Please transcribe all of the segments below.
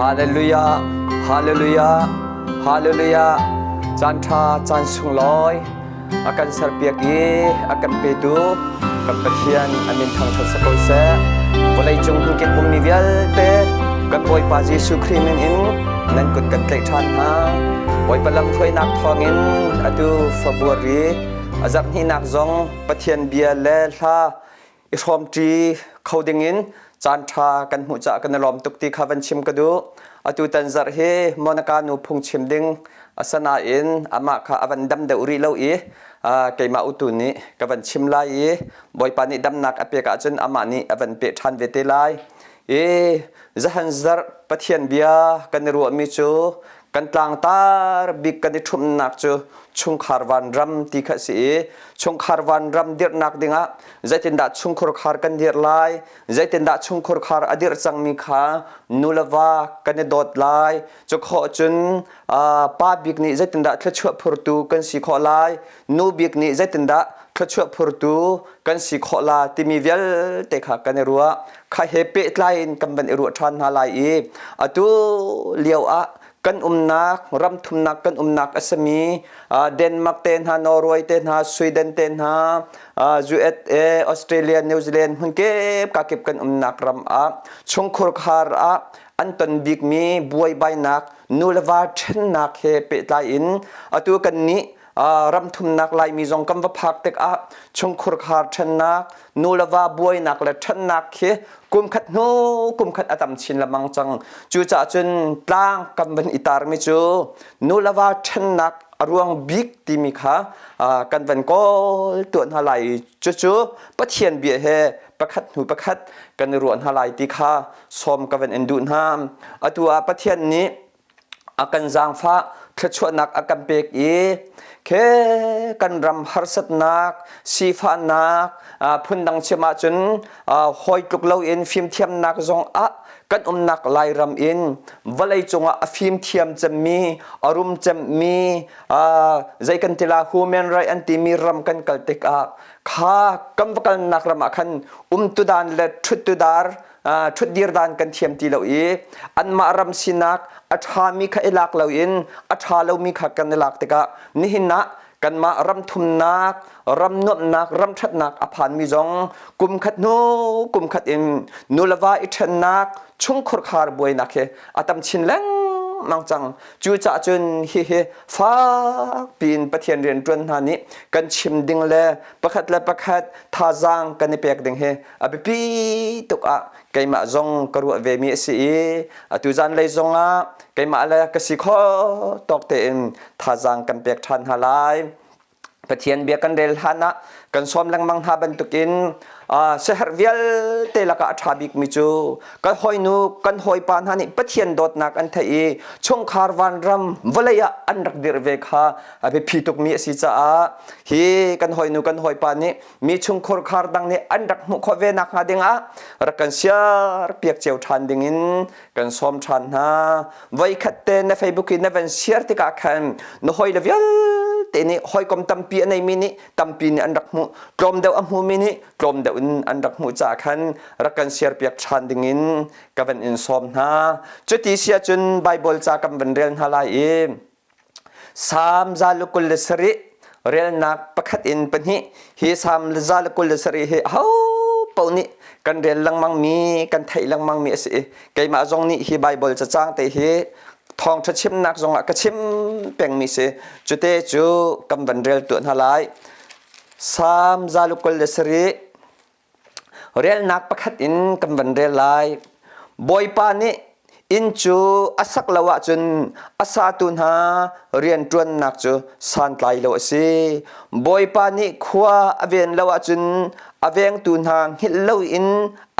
Hallelujah, Hallelujah, Hallelujah. Caan ṭha, caan sunglawi a kan serpiak i a kan petu kan Pathian a min thangṭhat si ko seh. Vawleicung hmunkip ummi vialte kan Bawipa Jesuh Khrih min in nan kut kan tlaih ṭhan hna. Bawipa lamhruainak thawngin atu February a zarh hnihnak zong Pathian bia le hla i hrawmṭi kho dingin caanṭha kan hmuh caah kan i lawm tuk ti kha van chim ka duh. Atu tan zarh hi Monica nu phungchim ding a sanain amah kha a van dam deuh rih lo i keimah utu nih ka van chim lai i Bawipa nih damnak a pek ahcun amah nih a van peh ṭhan ve te lai. I zahan zarh Pathian bia kan i ruahmi cu kan tlangtar bik kan i ṭhumnak cu chungkhar vanram ti kha a si i chungkhar vanram dirhnak dingah zeitindah chungkhur khar kan dirh lai, zeitindah chungkhur khar a dirh cangmi kha nu le va kan i dawt lai, cu khawh cun pa bik nih zeitindah thluachuah phurtu kan si khawh lai, nu bik nih zeitindah thluachuah phurtu kan si khawh la timi vialte kha kan i ruah. Kha he pehtlai in kan van i ruah ṭhan hna lai i atu lio ah kan umnak ram thumnak kan umnak a simi Denmark te hna, Norway te hna, Sweden te hna, USA, Australia, New Zealand hmunkip kakip kan umnak ram ah chungkhur khar ah an ton bikmi buaibainak nu le va ṭhennak he pehtlai in atu kan nih ram thumnak Laimi zong kan va phak tikah chungkhur khar ṭhennak nu le va buainak le ṭhennak khi kumkhat hnu kumkhat a tam chin lengmang cang. Cucaah cun tlang kan van i tarmi cu nu le va ṭhennak a ruang bik timi kha kan van kawl tuah hna lai i cucu Pathian bia he pakhat hnu pakhat kan i ruah hna lai ti kha sawm ka van in duh hna. Atu ah Pathian nih a kan zaangfah thluachuahnak a kan pek i khe kan ram harsatnak sifahnak phundang chim ahcun hawi tluk loin fimthiamnak zong ah kan umnak Lairam in vawlei cungah a fimthiam cemmi a rum cemmi zei kan tila human right an timi ram kan kal tikah kha kan va kalnak ram ah khan umtu dan le ṭhuttu dar ṭhutdir dan kan thiam ti lo i anmah ram sinak a ṭhami kha i lak loin a ṭha lomi kha kan i lak tikah nihin ah kanmah ram thumnak ram nuamhnak ram ṭhatnak a phanmi zong kum khat hnu kum khat in nuleva i ṭhennak chungkhur khar buainak hi a tam chin lengmang cang. Cucaah cun hihi fak piin Pathian rianṭuan hna nih kan chim ding le pakhat le pakhat thazaang kan i pek ding hi a biapi tuk ah keimah zong ka ruah ve mi a si i atu zanlei zong ah keimah le ka si kho tawk tein thazaang kan pek ṭhan hna lai. Pathian bia kan rel hlan ah kan sawm lengmang hna bantukin siaherh vialte lakah a ṭha bikmi cu kan hawinu kan hawipa hna nih Pathian dawtnak an theih i chungkhar vanram vawlei ah an rak dirh ve kha a biapi tukmi a si caah hi kan hawinu kan hawipa nih mi chungkhur khar dang nih an rak hmuh khawh ve nakhnga dingah rak kan siar piak cio ṭhan dingin kan sawm ṭhan hna. Voikhat te na Facebook i na van share tikah khan na hawile vialte nih hawikom tampi a neimi nih tampi nih an rak hmuh, tlawm deuh a hmumi nih tlawm deuh in an rak hmuh caah khan rak kan share piak ṭhan dingin ka van in sawm hna. Cuti si ahcun Baibal ca kan van rel hna lai i Salm 127 relnak pakhat in pahnih. Hi Salm 127 hi aho paoh nih kan rel lengmang mi, kan theih lengmang mi a si i keimah zong nih hi Baibal cacang te hi thawngṭha chimnak zongah ka chim pengmi si. Cute cu kan van rel tuah hna lai. Salm 127 Relnak pakhat in kan van rel lai. Bawipa nih inn cu a sak lo ahcun a satu hna rianṭuannak cu santlai lo a si. Bawipa nih khua a ven lo ahcun a vengtu hna hngilh loin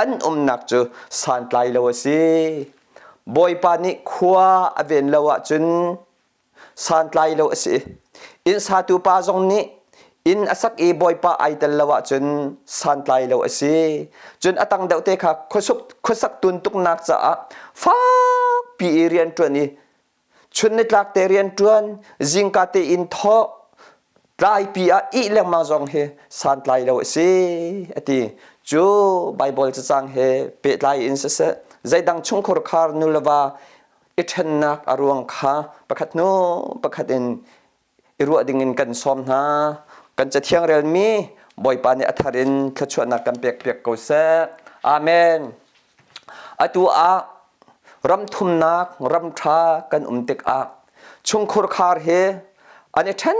an umnak cu santlai lo a si. Bawipa nih khua a ven lo ahcun santlai lo a si. Inn satu pa zong nih inn a sak i bawipa ai tel lo ahcun santlai lo a si. Cun a tang deuh te kha khuasak tuntuknak caah fakpi i rian ṭuan i chun nitlak te rian ṭuan, zingka te in thawh, tlaipi ah ih lengmang zong hi santlai lo a si a ti. Cu Baibal cacang he pehtlai in siseh, zeidang chungkhur khar nu le va. i ṭhennak a ruang kha pakhat hnu pakhat in i ruah dingin kan sawm hna. Kan cathiang relmi Bawipa nih a thar in thluachuahnak kan pekpiak ko seh. Amen. Atu ah ram thumnak ram ṭha kan um tikah chungkhur khar he an i ṭhen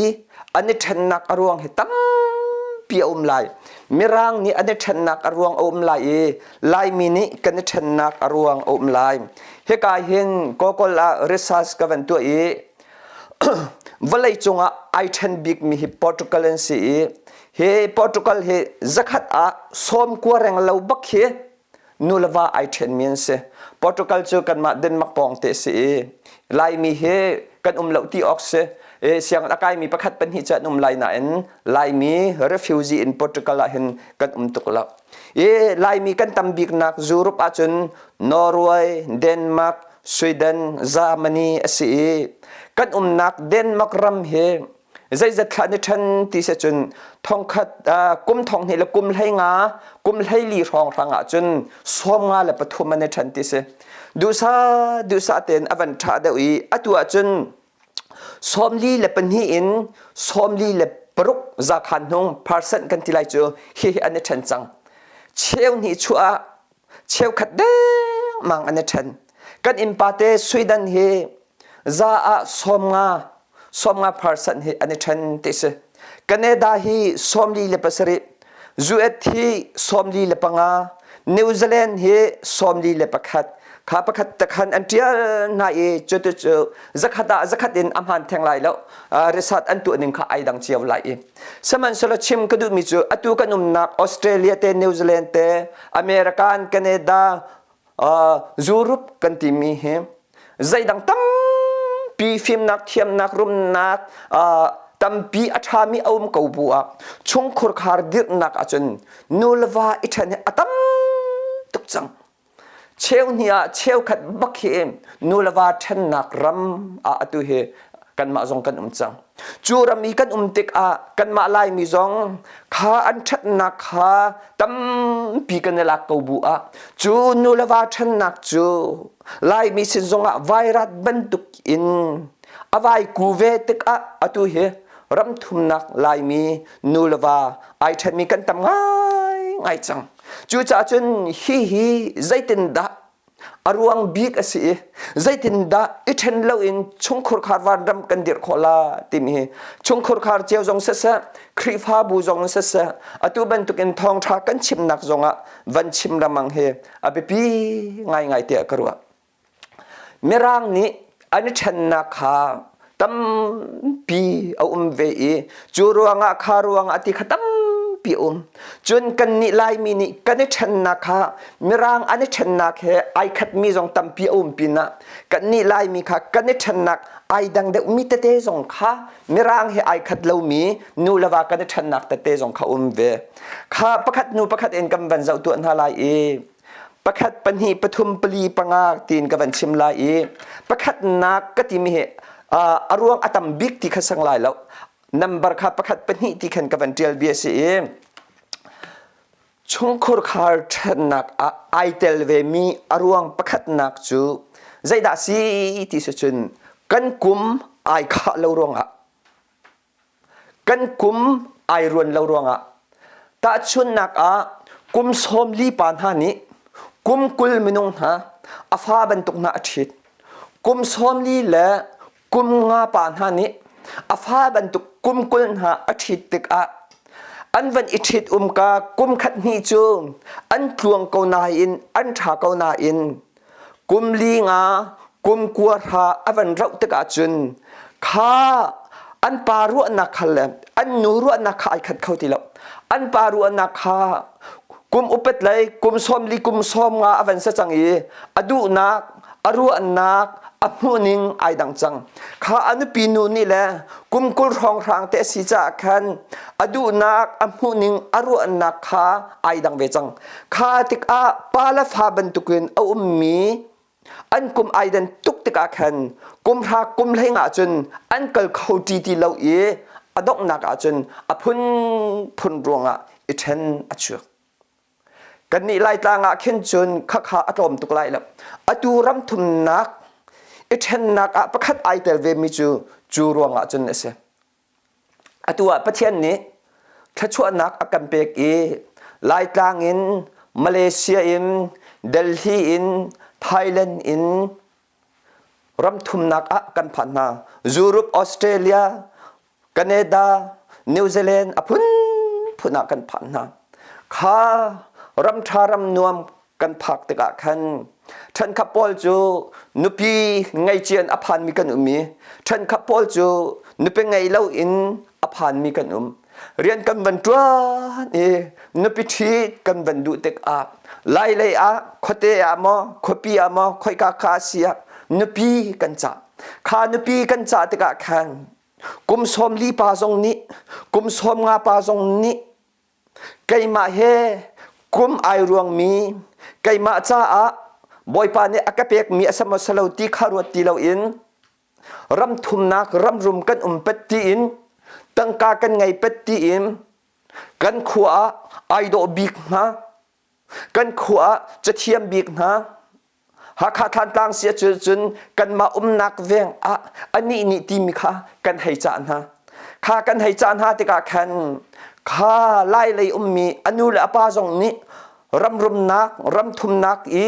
i an i ṭhennak a ruang hi tampi a um lai. Mirang nih an i ṭhennak a ruang a um lai i Laimi nih kan i ṭhennak a ruang a um lai. Hika hin Google ah research ka van tuah i vawlei cungah ai ṭhen bikmi hi Portugal an si i hi Portugal hi zakhat ah 90 reng lo bak hi nu le va ai ṭhenmi an si. Portugal cu kanmah Denmark pawng te si i Laimi hi kan um lo ti awk si. Sianginn a kaimi pakhat pahnih cu an um lai nain Laimi refugee in Portugal ah hin kan um tuk lo. I Laimi kan tam biknak Europe ahcun Norway, Denmark, Sweden, Germany a si i kan umnak Denmark ram hi zeizat thla ni ṭhen ti si cun thongkhat kum thong hnih le kum 15 kum 14 hrawng hrang ah cun 53 an i ṭhen ti si. Duhsa duhsa tein a van ṭha deuh i atu ah cun 42 in 46 zakhan hnung percent kan ti lai cu hihi an i ṭhen cang. Cheu hnih chuah ah cheukhat dengmang an i ṭhen. Kan innpa te Sweden hi za ah 50 percent hi an i ṭhen ti si. Canada hi 47, US hi 45, New Zealand hi 41. Kha pakhat takhan an ṭial hna i cutu cu zakhat ah zakhat in a hmaan theng lai lo. Resat an tuah ning kha ai dang cio lai i. Sihmanhsehlaw chim ka duhmi cu atu kan umnak Australia te, New Zealand te, American, Canada, Europe kan timi hi zeidang tampi fimnak thiamnak rumnak tampi a ṭhami a um ko bu ah chungkhur khar dirhnak ahcun nu le va i ṭhen hi a tam tuk cang. Cheu hnih ah cheukhat bak hi nu le va ṭhennak ram ah atu hi kanmah zong kan um cang. Cu ram i kan um tikah kanmah Laimi zong kha an ṭhatnak kha tampi kan i lak ko bu ah cu nu le va ṭhennak cu Laimi sin zongah vairat bantuk in a vai ku ve tikah atu hi ram thumnak Laimi nu le va ai ṭhenmi kan tam ngaingai cang. Cucaah cun hihi zeitindah a ruang bik a si i zeitindah i ṭhen loin chungkhur khar vanram kan dirh khawh la timi hi chungkhur khar cio zong siseh Khrihfabu zong siseh atu bantukin thawngṭha kan chimnak zongah van chim lengmang hi a biapi ngaingai tiah ka ruah. Mirang nih an i ṭhennak kha tampi a um ve i cu ruangah kha ruangah ti kha tampi a um. Cun kannih Laimi nih kan i ṭhennak kha Mirang an i ṭhennak he ai khatmi zong tampi a um pinah kannih Laimi kha kan i ṭhennak ai dang deuhmi tete zong kha Mirang he ai khat lomi nu le va kan i ṭhennak tete zong kha um ve. Kha pakhat hnu pakhat in kan van zoh tuah hna lai i pakhat pahnih pathum pali panga tiin ka van chim lai i pakhatnak ka timi hi a ruang a tam bik ti kha sang lai lo number kha pakhat pahnih ti khan ka van ṭial bia si i chungkhur khar ṭhennak ah ai tel ve mi a ruang pakhatnak cu zeidah si ti si cun kan kum ai khah lo ruangah Kan kum ai ruan lo ruangah tahchunhnak ah kum 40 pa hna nih kum 20 minung hna a fa bantuk hna a ṭhit. Kum 40 le kum nga pa hna nih a fa bantuk kum 20 hna a ṭhit tikah an van i ṭhit umka kum khat hnih cu an tluang ko nain an ṭha ko nain kum li nga kum kua hra a van rauh tikah cun kha an pa ruahnak kha le an nu ruahnak kha ai khat kho ti lo an pa ruahnak kha kum upat lei kum 40 kum 50 a van sa cang i a duhnak a ruahnak a hmuhning ai dang cang kha a nupi nu nih le kum 20 hrawng hrang te a si caah khan a duhnak a hmuhning a ruahnak kha ai dang ve cang Kha tikah pa le fa bantukin a ummi an kum ai dan tuk tikah khan kum hra kum hlei ah cun an kal kho ṭi ti lo i a donghnak ah cun a phunphun ruangah i ṭhen a chuak. Kannih Laitlang ah khin cun khakha a tlawm tuk lai lo. Atu ram thumnak i ṭhennak ah pakhat ai tel vemi cu cu ruangah cun a si. Atu ah Pathian nih thluachuahnak a kan pek i Laitlang in Malaysia in Delhi in Thailand in ram thumnak ah kan phan hna. Europe, Australia, Canada, New Zealand a phunphun ah kan phan hna. Kha ram ṭha ram nuam kan phak tikah khan ṭhenkhat pawl cu nupi ngei a phanmi kan um i ṭhenkhat pawl cu nupi ngei loin a phanmi kan um. Rian kan van ṭuan i nupi ṭhit kan van duh tikah lai lei ah khuate ah maw khuapi ah maw khoika kha a si ah nupi kan cah. Kha nupi kan cah tikah khan kum 40 pa zong nih kum 50 pa zong nih keimah he kum ai ruangmi keimah caah Bawipa nih a ka pekmi a si maw si lo ti kha ruat ti loin ram thumnak ram rum kan um pet tiin tangka kan ngei pet tiin kan khua ah ai dawh bik hna kan khua ah cathiam bik hna Hakha Thantlang si ahcun kanmah umnak veng ah anih nih timi kha kan hei cah hna. Kha kan hei cah hna tikah khan kha lai lei ummi a nu le a pa zong nih ram rumnak, ram thumnak i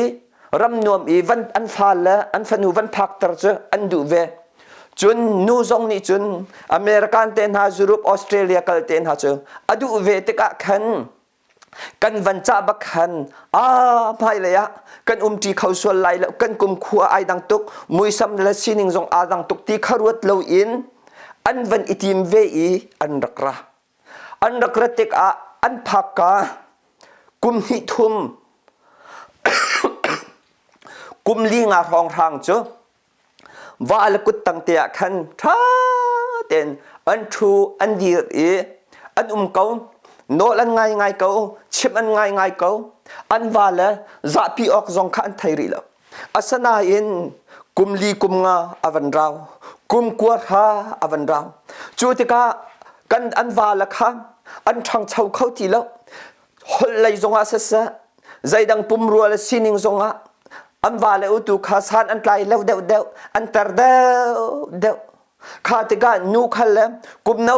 ram nuam i van an fa le an fanu van phakter cu an duh ve. Cun nu zong nih cun American te hna, Europe, Australia kal te hna cu a duh ve tikah khan kan van cah bak khan a hmailei ah kan umṭi kho sual lai lo kan kum khua ai dang tuk muisam le sining zong aa dang tuk ti kha ruat loin an van i tim ve i an rak ra an rak rat tikah an phak ka kum hnih thum kum li nga hrawnghrang cu Va le kuttang te ah khan ṭha tein an ṭhu an dir i an um ko. Nawl an ngai ngai ko, chimh an ngai ngai ko. An va le zahpi awk zong kha an thei rih lo. Asinain kum li kum nga a van rau, kum kua hra a van rau. Cu tikah kan an va le kha an ṭhangcho kho ti lo. Holh lei zongah siseh, zeidang pumrua le sining zongah an va le utu kha san an tlai lo deuh deuh an ter deuh deuh kha tikah nu khal le kum no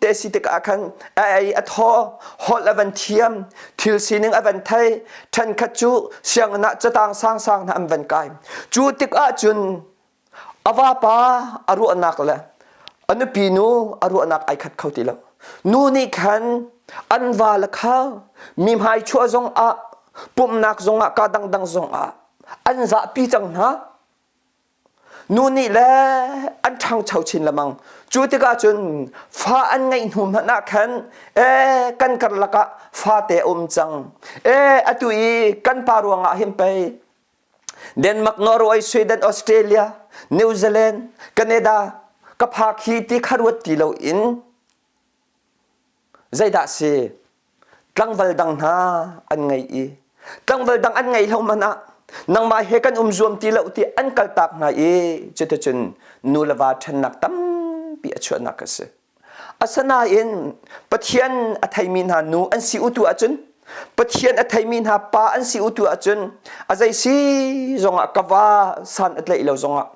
te si tikah khan a ei a thaw holh a van thiam thil sining a van thei ṭhenkhat cu sianginn ah catang sangsang hna an van kai cu tikah cun A vapa a ruahnak le a nupi nu a ruahnak ai khat kho ti lo. Nu nih khan an vale kha mi hmai chuah zong ah pumhnak zong ah ka dangdang zong ah an zahpi cang hna. Nu nih le an ṭhangcho chin lengmang. Cu tikah cun fa an ngeih hnu hmanh ah khan ee kan karlak ah fate a um cang. Ee atu i kan pa ruangah hin pei Denmark, Norway, Sweden, Australia, New Zealand, Canada ka phak hi ti kha ruat ti loin zeidah si tlangval dang hna an ngei i tlangval dang an ngei lo man ah nangmah he kan um zuam ti lo ti an kaltak hna i cuticun nu le va ṭhennak tampi a chuahnak a si. Asinain Pathian a theimi hna nu an si utu ahcun Pathian a theimi hna pa an si utu ahcun a zei si zongah ka va san a tlaih lo zongah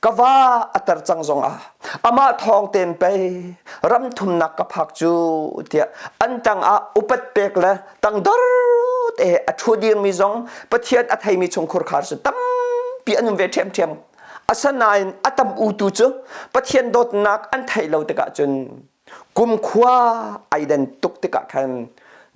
ka va a tar cang zongah amah thawng tein pei ram thumnak ka phak cu tiah an tangah upat pek le tangdor te a ṭhu dirmi zong Pathian a theimi chungkhur khar cu tampi an um ve ṭhiamṭhiam. Asinain a tam utu cu Pathian dawtnak an theih lo tikah cun kumkhua ai den tuk tikah khan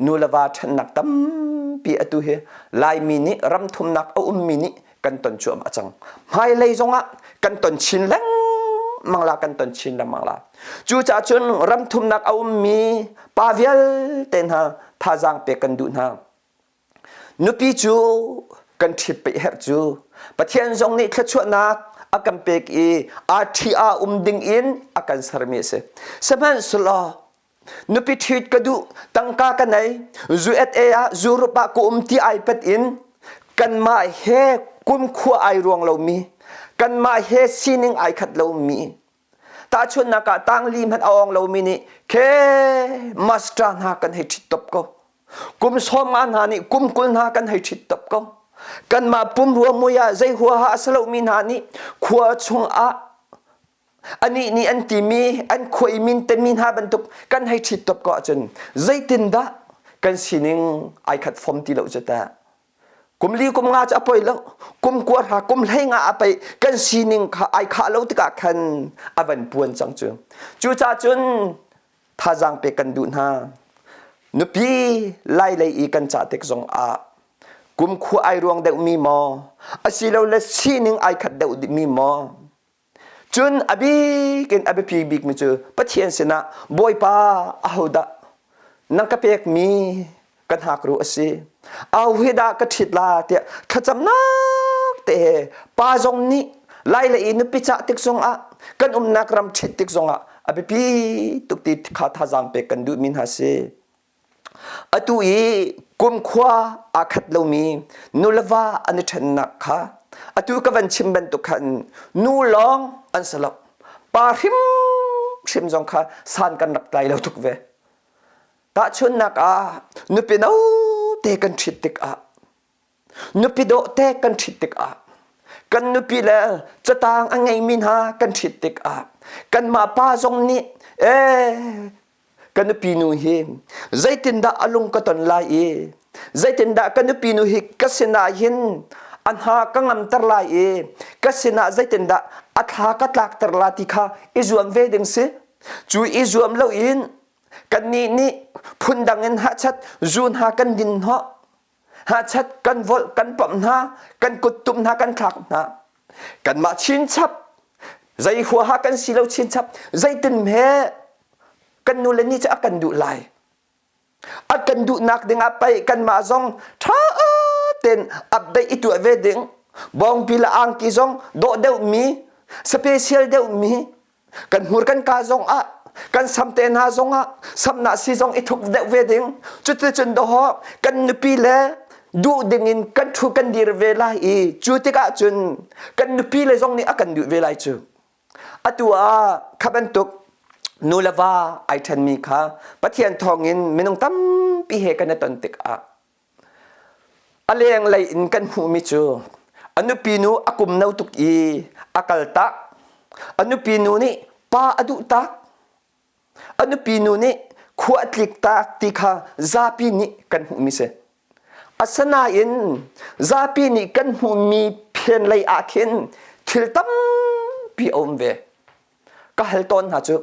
nu le va ṭhennak tampi atu hi Laimi nih ram thumnak a ummi nih kan ton cuahmah cang. Hmailei zongah kan ton chin lengmang la kan ton chin lengmang la. Cucaah cun ram thumnak a ummi pa vialte hna thazaang pek kan duh hna. Nupi cu kan ṭhit peih herh cu Pathian zong nih thluachuahnak a kan pek i aa ṭhi aa um ding in a kan sermi a si. Sihmanhsehlaw nupi ṭhit ka duh, tangka ka nei, USA ah Europe ah ka um ti ai pet in kanmah he kumkhua ai ruang lomi, kanmah he sining ai khat lomi, tahchunhnak ah tangli hmanh a awng lomi nih khe master hna kan hei ṭhit top ko. Kum 50 hna nih kum 20 hna kan hei ṭhit top ko. Kanmah pumrua mui ah zei huaha a si lomi hna nih khua chungah anih nih an timi an khuai min temi hna bantuk kan hei ṭhit top ko ahcun zeitindah kan sining ai khat fom ti lo cu teh. Kum li kum nga cu a poi lo. Kum kua hra kum hlei nga a pei kan sining kha ai khah lo tikah khan a van puan cang cu. Cucaah cun thazaang pek kan duh hna. Nupi lai lei i kan cah tik zong ah kumkhua ai ruang deuhmi maw asilole sining ai khat deuh mi maw cun a bik in a biapi bikmi cu Pathian sinah Bawipa ahodah na ka pekmi ka hnakruh a si au hi dah ka ṭhit la tiah thlacamnak te he pa zong nih lai le i nupi cah tik zongah kan umnak ram ṭhit tik zongah a biapi tuk ti kha thazaang pek kan duhmi hna si. Atu i kumkhua aa khat lomi nuleva an i ṭhennak kha atu ka van chim bantuk khan nu lawng an si lo pa hrimhrim zong kha san kan rak tlai lo tuk ve. Tahchunhnak ah nupi no te kan ṭhit tikah nupi dawh te kan ṭhit tikah kan nupi le catang a ngeimi hna kan ṭhit tikah kanmah pa zong nih ee ka nupi nu hi zeitindah a lung ka ton lai i zeitindah ka nupi nu hi ka sinah hin a hna ka ngamter lai i ka sinah zeitindah a thla ka tlakter la ti kha i zuam ve ding si cu i zuam loin Kannih nih phundang in hachat zu hna kan din hnawh. Hachat kan volh kan pamh hna, kan kuttum hna kan thlak hna. Kanmah chinchap zei huaha kan si lo chinchap zeitin he kan nu le ni cu a kan duh lai. A kan duhnak dingah pei kanmah zong ṭha tein update i tuah ve ding. Bawngpi le angki zong dawh deuhmi, special deuhmi kan hmur kan ka zong ah kan samte hna zong ah samnak si zong i thuk deuh ve ding cuticun dawh kan nupi le duh ding in kan thu kan dir ve lai i cu tikah cun kan nupi le zong nih a kan duh ve lai cu atu ah kha bantuk nu le va ai ṭhenmi kha Pathian thawngin minung tampi he kan i ton tikah A lenglei in kan hmuhmi cu a nupi nu a kum no tuk i a kal tak. A nupi nu nih pa a duh tak. A nupi nu nih khua a tlik tak ti kha zapi nih kan hmuhmi si. Asinain zapi nih kan hmuhmi phen lei ah khin thil tampi a um ve. Ka hal tawn hna cu,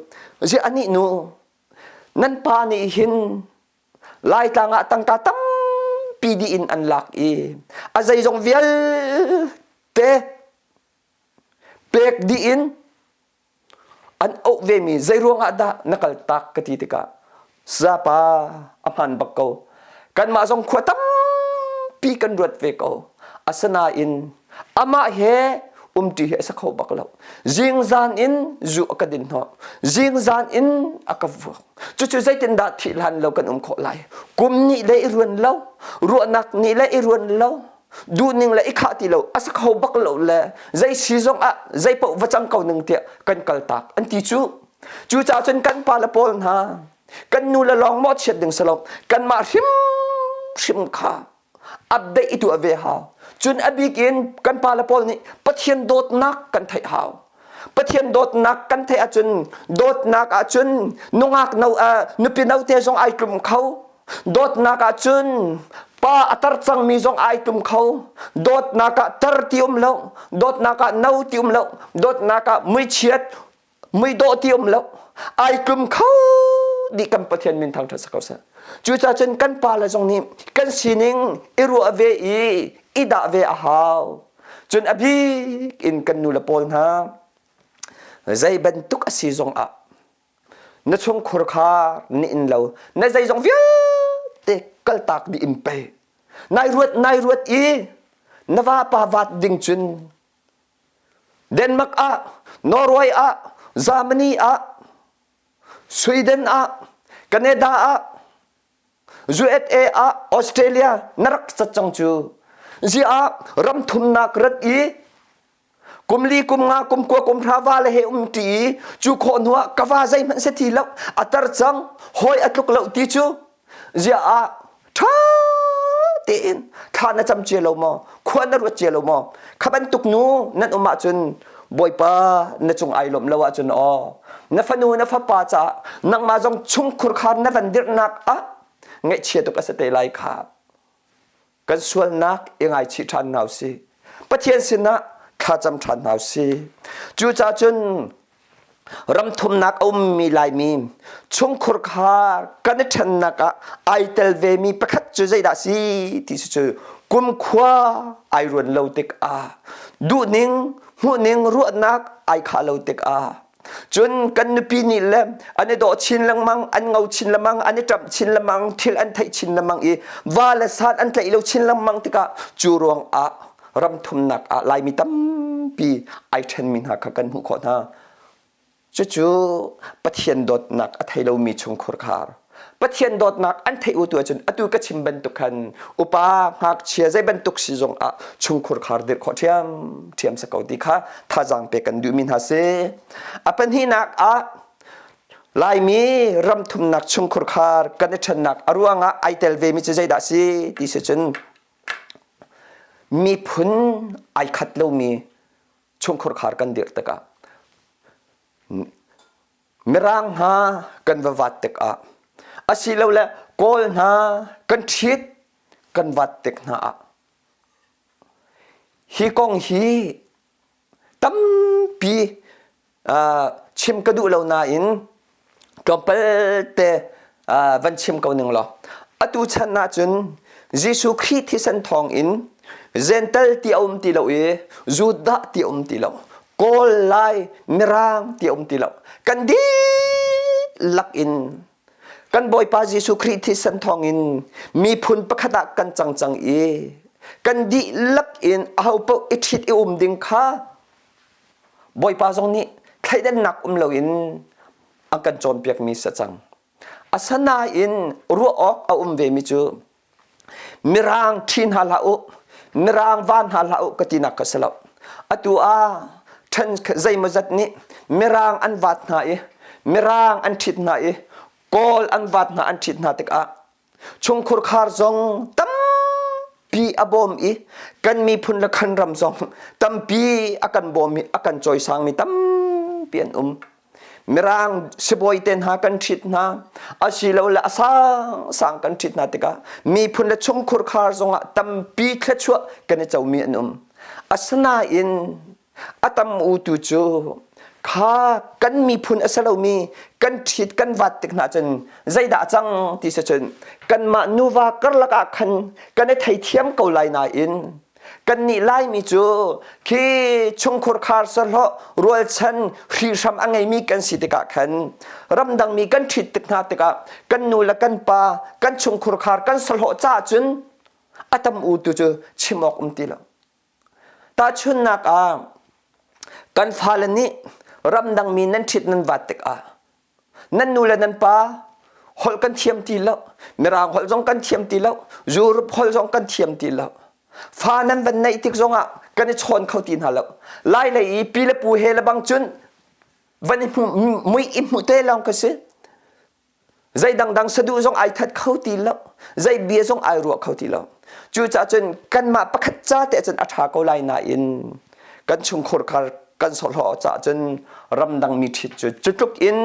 ziah anih nu nan pa nih hin Laitlang ah tangka tampi dih in an lak i a zeizong vialte pek dih in an auh vemi zeiruang ah dah na kal tak ka ti tikah sapa a hmaan bak ko kanmah zong khua tampi kan ruat ve ko asinain amah he umṭi hi a si kho bak lo zingzan in zu a ka din hnawh zingzan in a ka vuak cucu zeitindah thih hlan lo kan um khawh lai kum nih le i ruan lo ruahnak nih le i ruan lo duhning le i khah ti lo a si kho bak lo le zei si zong ah zei paoh va cang ko ning tiah kan kal tak an ti cu cucaah cun kan pa le pawl hna kan nu le lawng mawhchiat ding si lo kanmah hrimhrim kha update i tuah ve hau cun a bik in kan pa le pawl nih Pathian dawtnak kan theih hau Pathian dawtnak kan theih ahcun dawtnak ahcun nungak no uh, nupi no te zong ai tlum kho dawtnak ahcun pa a tar cangmi zong ai tlum kho dawtnak ah tar ti um lo dawtnak ah no ti um lo dawtnak ah muichiat muidawh ti um lo ai tlum kho dih kan Pathian min thangṭhat si ko seh cucaah cun kan pa le zong nih kan sining i ruah ve i i dah ve a hau cun a bik in kan nu le pawl hna zei bantuk a si zong ah na chungkhur kha ni in lo na zeizong vialte kaltak dih in pei nai ruat nai ruat i na vapa vat ding cun Denmark ah, Norway ah, Germany ah, Sweden ah, Canada ah, USA ah, Australia na rak cat cang cu. Ziah ram thumnak rat i kum li kum nga kum kua kum hra va le he um ti i cu khawh hnu ah ka va zeihmanh se ti lo a tar cang hawi a tluk lo ti cu ziah ah ṭha. tein thla na cam cia lo maw? Khua na ruat cia lo maw? Kha bantuk nu nan um ahcun Bawipa na cung ai lawmh lo ahcun aw na fanu na fapa caah nangmah zong chungkhur khar na van dirhnak ah ngaihchia tuk a si te lai kha. Kan sualnak i ngaichih ṭhan hna usih. Pathian sinah thlacam ṭhan hna usih. Cucaah cun ram thumnak a ummi Laimi chungkhur kha kan i ṭhennak ah ai tel vemi pakhat cu zeidah si ti cu kumkhua ai ruan lo tikah duhning hmuhning ruahnak ai khah lo tikah cun kan nupi nih le an i dawh chin lengmang an ngo chin lengmang an i ṭamh chin lengmang thil an theih chin lengmang i va le san an tlaih lo chin lengmang tikah cu ruangah ram thumnak ah Laimi tampi ai ṭhenmi hna kha kan hmuh khawh hna. Cucu Pathian dawtnak a thei lomi chungkhur khar. Pathian dawtnak an theih u tu ahcun atu ka chim bantuk khan upa ngakchia zei bantuk si zong ah chungkhur khar dirh khawh ṭhiam ṭhiam sa ko ti kha thazaang pek kan duhmi hna si. A pahnihnak ah Laimi ram thumnak chungkhur khar kan i ṭhennak a ruangah ai tel vemi cu zeidah si ti si cun miphun ai khat lomi chungkhur khar kan dirh tikah Mirang hna kan va vat tikah asilole Kawl hna kan ṭhit kan vat tik hna ah hi kong hi tampi chim ka duh lo nain tlawmpal te van chim ko ning law atu chan ahcun Jesuh Khrih thisen thawng in Gentle ti a um ti lo i Judah ti a um ti lo Kawl Lai Mirang ti a um ti lo kan dihlak in kan Bawipa Jesuh Khrih thisen thawng in miphun pakhat ah kan cang cang i kan dihlak in ahopaoh i ṭhit i um ding kha Bawipa zong nih thleidannak um loin a kan cawnpiakmi si cang. Asinain ruah awk a um vemi cu Mirang ṭhi hna hlah u, Mirang van hna hlah u ka tinak ka si lo. Atu ah ṭhen zeimawzat nih Mirang an vat hna i Mirang an ṭhit hna i Kawl an vat hna an ṭhit hna tikah Chungkhur khar zong tampi a bawm i kan miphun le kan ram zong tampi a kan bawm i a kan cawisangmi tampi an um. Mirang sibawi te hna kan ṭhit hna asilole a sangsang kan ṭhit hna tikah miphun le chungkhur khar zongah tampi thluachuah kan i comi an um. Asinain A tam u tu cu kha kan miphun a si lomi kan ṭhit kan vat tik hna cun zeidah cang ti si cun kanmah nuva karlak ah khan kan i theithiam ko lai nain kannih Laimi cu khi chungkhur khar sahlawh rualchan hrihhram a ngeimi kan si tikah khan ramdangmi kan ṭhit tik hna tikah kan nu le kan pa kan chungkhur khar kan sahlawh caah cun a tam u tu cu chim awk um ti lo. Tahchunhnak ah, kan fale nih ramdangmi nan ṭhit nan vat tikah nan nu le nan pa holh kan thiam ti lo, Mirang holh zong kan thiam ti lo, Europe holh zong kan thiam ti lo. Fa nan van neih tik zongah kan i chawn kho ti hna lo. Lai lei i pi le pu he le bang cun van i hmu, mui i hmu te lawng ka si. Zei dangdang saduh zong ai that kho ti lo. Zei bia zong ai ruah kho ti lo. Cucaah cun kanmah pakhat ca te cun a ṭha ko lai nain kan chungkhur khar kan sawhhlawh caah cun ramdang mi ṭhit cu cu tluk in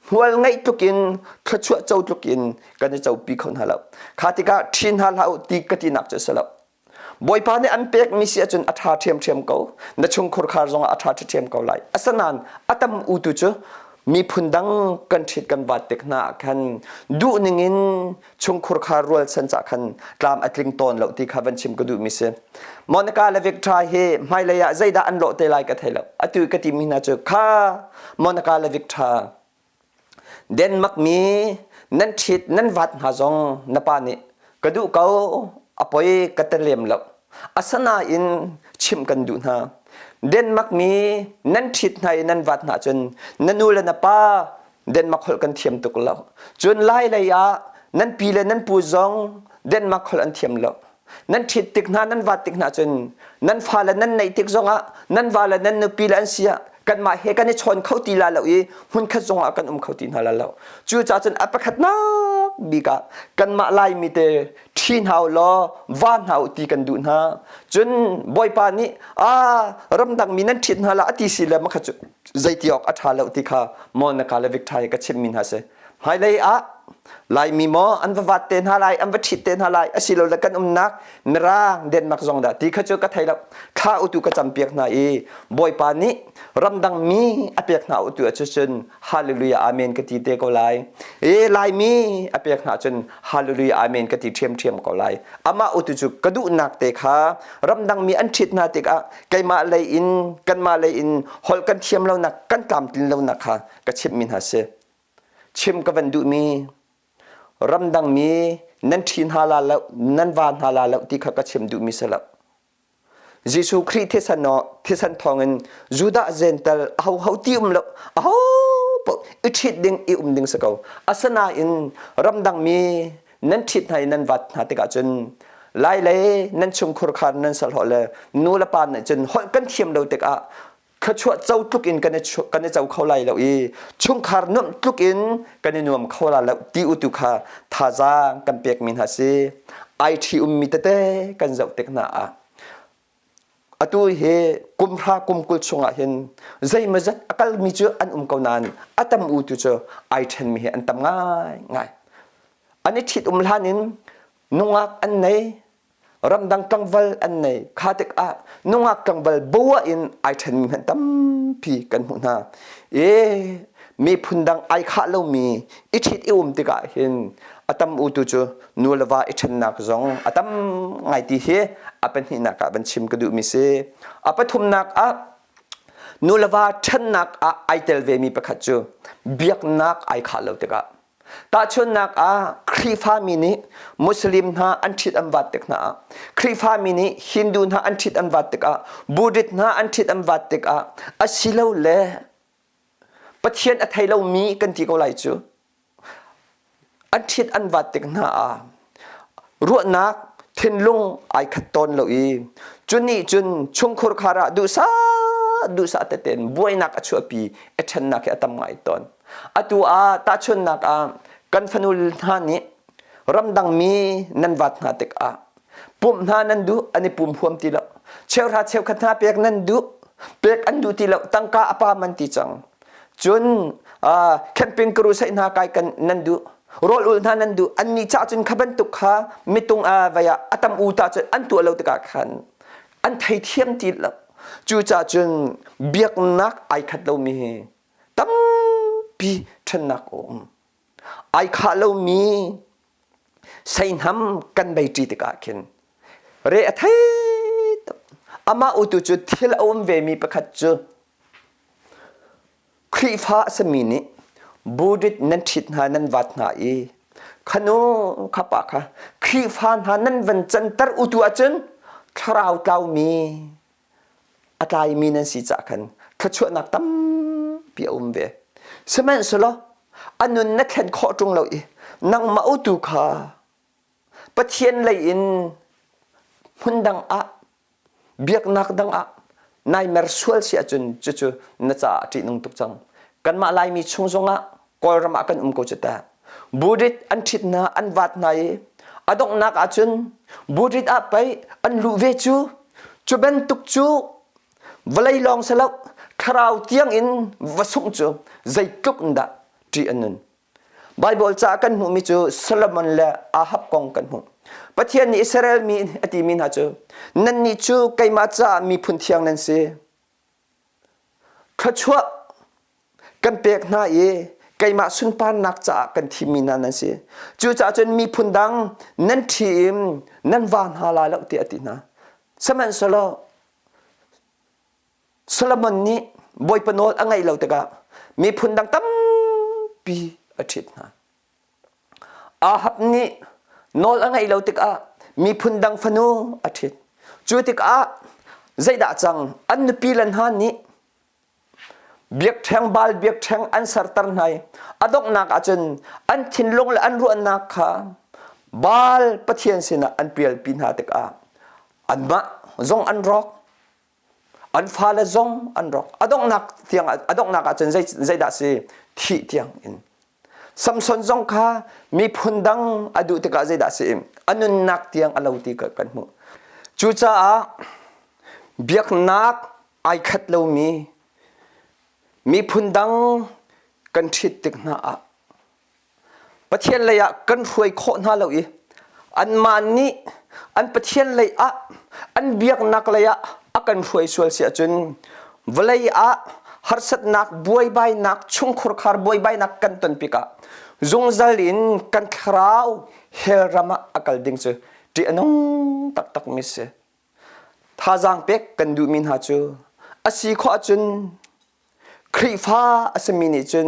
hmual ngeih tluk in thluachuah co tluk in kan i copi kho hna lo. Kha tikah ṭhi hna hlah u ti ka tinak cu a si lo. Bawipa nih an pekmi si ahcun a ṭha ṭhiamṭhiam ko. Na chungkhur khar zongah a ṭha ṭhiamṭhiam ko lai. Asinain a tam u tu cu miphun dang kan ṭhit kan vat tik hna ah khan duh ningin chungkhur khar rualchan cah khan tlam a tling tawn lo ti kha van chim ka duhmi si. Monica le Victor hi hmailei ah zeidah an lawh te lai ka thei lo. Atu ka timi hna cu kha Monica le Victor Denmark mi nan ṭhit nan vat hna zong na pa nih ka duh ko a poi ka te lem lo. Asinain chimh kan duh hna. Denmark mi nan ṭhit hna i nan vat hna cun na nu le na pa Denmark holh kan thiam tuk lo. Cun Lai lei ah nan pi le nan pu zong Denmark holh an thiam lo. Nan ṭhit tik hna nan vat tik hna cun nan fale nan neih tik zongah nan vale nan nupi le an si ah kanmah he kan i chawn kho ti la lo i hmunkhat zongah kan um kho ti hna la lo. Cucaah cun a pakhatnak bik ah kanmah Laimi te ṭhi hna u law va hna u ti kan duh hna. Cun Bawipa nih a ramdang mi nan ṭhit hna la a ti si le makha cu zeiti awk a ṭha lo ti kha maw na ka le Victor hi ka chimhmi hna si. Hmailei ah Laimi maw an va vat te hna lai, an va ṭhit te hna lai, asilole kan umnak Mirang Denmark zong dah ti kha cu ka thei lo. Thla utu ka campiak hna i Bawipa nih ramdang mi a pek hna utu ahcun Hallelujah Amen ka ti te ko lai. E Laimi a pek hna cun Hallelujah Amen ka ti ṭhiamṭhiam ko lai. Amah utu cu ka duhnak te kha ramdang mi an ṭhit hna tikah keimah lei in kanmah lei in holh kan thiam lonak kan tlamtlin lonak kha ka chimhmi hna si. Chim ka van duhmi ramdang mi nan ṭhi hna la lo nan va hna la lo ti kha ka chim duhmi si lo. Jesuh Khrih thisen thisen thawngin Judah Gentel ahoho ti um lo aho paoh i ṭhit ding i um ding si ko. Asinain ramdang mi nan ṭhit hna i nan vat hna tikah cun lai le nan chungkhur kha nan salhawh le nu le pa nih cun holh kan thiam lo tikah thluachuah co tluk in kan i kan i co kho lai lo i chungkhar nuamh tluk in kan i nuam kho la lo ti u tu kha thazaang kan pekmi hna si. Ai ṭhi ummi tete kan zoh tik hna ah atu hi kum hra kum 20 chungah hin zeimawzat a kalmi cu an um ko nain a tam u tu cu ai ṭhenmi hi an tam ngai ngai. An i ṭhit um hlan in nungak an nei ramdang tlangval an nei kha tikah nungak tlangval boa in ai ṭhenmi hmanh tampi kan hmuh hna. E miphun dang ai khah lomi i ṭhit i um tikah hin a tam u tu cu nu le va i ṭhennak zong a tam ngai ti hi a pahnihnak ah van chim ka duhmi si. A pathumnak ah nu le va ṭhennak ah ai tel vemi pakhat cu biaknak ai khah lo tikah Tahchunhnak ah Khrihfami nih Muslim hna an ṭhit an vat tik hna ah, Khrihfami nih Hindu hna an ṭhit an vat tikah, Buddhist hna an ṭhit an vat tikah, asilole Pathian a thei lomi kan ti ko lai cu. An ṭhit an vat tik hna ah ruahnak thinlung ai khat tawn lo i cu nih cun chungkhur khar ah duhsah duhsah teten buainak a chuahpi a ṭhennak hi a tam ngai tawn. Atu ah tahchunhnak ah kan fanu hna nih ramdang mi nan vat hna tikah pumh hna nan duh an i pum huam ti lo. Cheuhra cheukhat hna pek nan duh pek an duh ti lo tangka a pam an ti cang. Cun camping crusade hna kai kan nan duh rawl ul hna nan duh annih ca cun kha bantuk kha mitung vai ah a tam u ta cun an tuah lo tikah khan an theithiam ti lo. Cucaah cun biaknak ai khat lomi hi tampi ṭhennak a um. Ai khah lomi seihnam kan beiṭi tikah khin re a thei tuk. Amah utu cu thil a um vemi pakhat cu Khrihfa a simi nih Buddhist nan ṭhit hna nan vat hna i khanu khapa kha Khrihfa hna nan van canter utu ahcun thlarau tlaumi a tlaimi nan si cah khan thluachuahnak tampi a um ve. Sihmanhsehlaw a nun na thlen khawh ṭung lo i nangmah utu kha Pathian lei in hmun dang ah biaknak dang ah nai mer sual si ahcun cucu na caah a ṭihnung tuk cang. Kanmah Laimi chung zongah Kawlram ah kan um ko cu ta. Buddhist an ṭhit hna, an vat hna i a donghnak ahcun Buddhist ah pei an luh ve cu. Cu bantuk cu vawlei lawng si lo thlarau tiang in va sungh cu zeitluk in dah ṭih a nun. Baibal ca kan hmuhmi cu Solomon le Ahab kong kan hmuh. Pathian nih Israel mi a timi hna cu nannih cu keimah caah miphun thiang nan si. Thluachuah kan pek hna i keimah sunparnak caah kan thimmi hna nan si. Cucaah cun miphun dang nan ṭhi in nan va hna lai lo tiah a ti hna. Sihmanhsehlaw Solomon nih Bawipa nawl a ngaih lo tikah miphun dang tampi a ṭhit hna. Ahab nih nawl a ngaih lo tikah miphun dang fanu a ṭhit. Cu tikah zeidah cang an nupi le hna nih biakṭheng Baal biakṭheng an serter hna i a donghnak ahcun an thinlung le an ruahnak kha Baal pathian sinah an pialpi hna tikah anmah zong an rawk an fale zong an rawk. A donghnak tiang a donghnak ahcun zeidah si thih tiang in. Samson zong kha miphun dang a duh tikah zeidah a si a nunnak tiang a lo ti kan hmuh. Cucaah biaknak ai khat lomi miphun dang kan ṭhit tik hna ah Pathian lei ah kan hruai khawh hna lo i anmah nih an Pathian lei ah an biaknak lei ah a kan hruai sual si ahcun vawlei ah harsatnak buaibainak chungkhurkhar buaibainak kan ton tikah zungzal in kan thlarau hell ram ah a kal ding cu ṭih a nung taktak mi si. Thazaang pek kan duhmi hna cu a si khawh ahcun Khrihfa a simi nih cun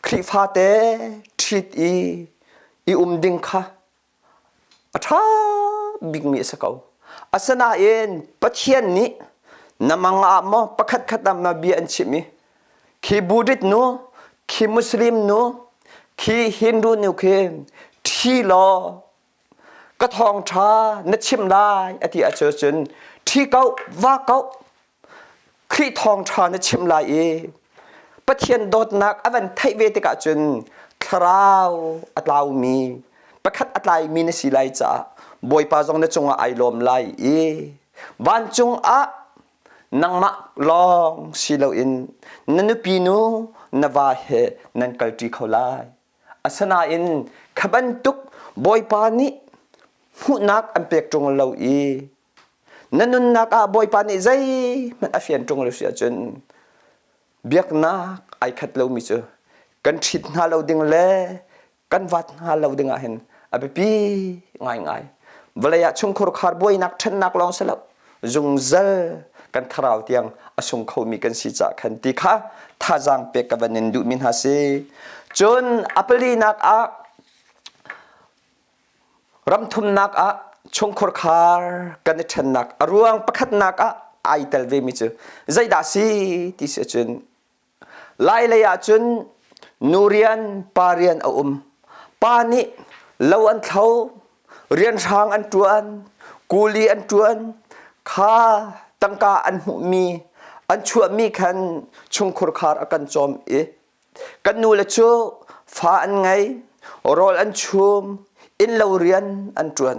Khrihfa te ṭhit i i um ding kha a ṭha bikmi a si ko. Asinain Pathian nih na mang ah maw pakhatkhat ah ma bia an chimh i khi Buddhist nu, khi Muslim nu, khi Hindu nu khi ṭhi law ka thawngṭha na chim lai a ti ahcun ṭhi ko va ko Khrih thawngṭha na chim lai i Pathian dawtnak a van theih ve tikah cun thlarau a tlaumi pakhat a tlaimi na si lai caah Bawipa zong na cungah ai lawm lai i vancung ah nangmah lawng si loin na nupi nu na va he nan kalṭi kho lai. Asinain kha bantuk Bawipa nih hmuhnak an pek ṭung lo i na nunnak ah Bawipa nih zeihmanh a fian ṭung lo si ahcun biaknak ai khat lomi cu kan ṭhit hna lo ding le kan vat hna lo ding ah hin a biapi ngaingai. Vawlei ah chungkhur khar buainak ṭhennak lawng si lo zungzal kan thlarau tiang a sung khomi kan si caah khan ti kha thazaang pek ka van in duhmi hna si. Cun a palinak ah ramthumnak ah chungkhur khar kan i ṭhennak a ruang pakhatnak ah ai tel vemi cu zeidah si ti si ahcun Lailei ahcun nu rian pa rian a um. Pa nih lo an thlo, rianhrang an ṭuan, kuli an ṭuan, kha tangka an hmuhmi, an chuahmi khan chungkhur khar a kan cawm i kan nule cu fa an ngei, rawl an chum, innlo rian an ṭuan.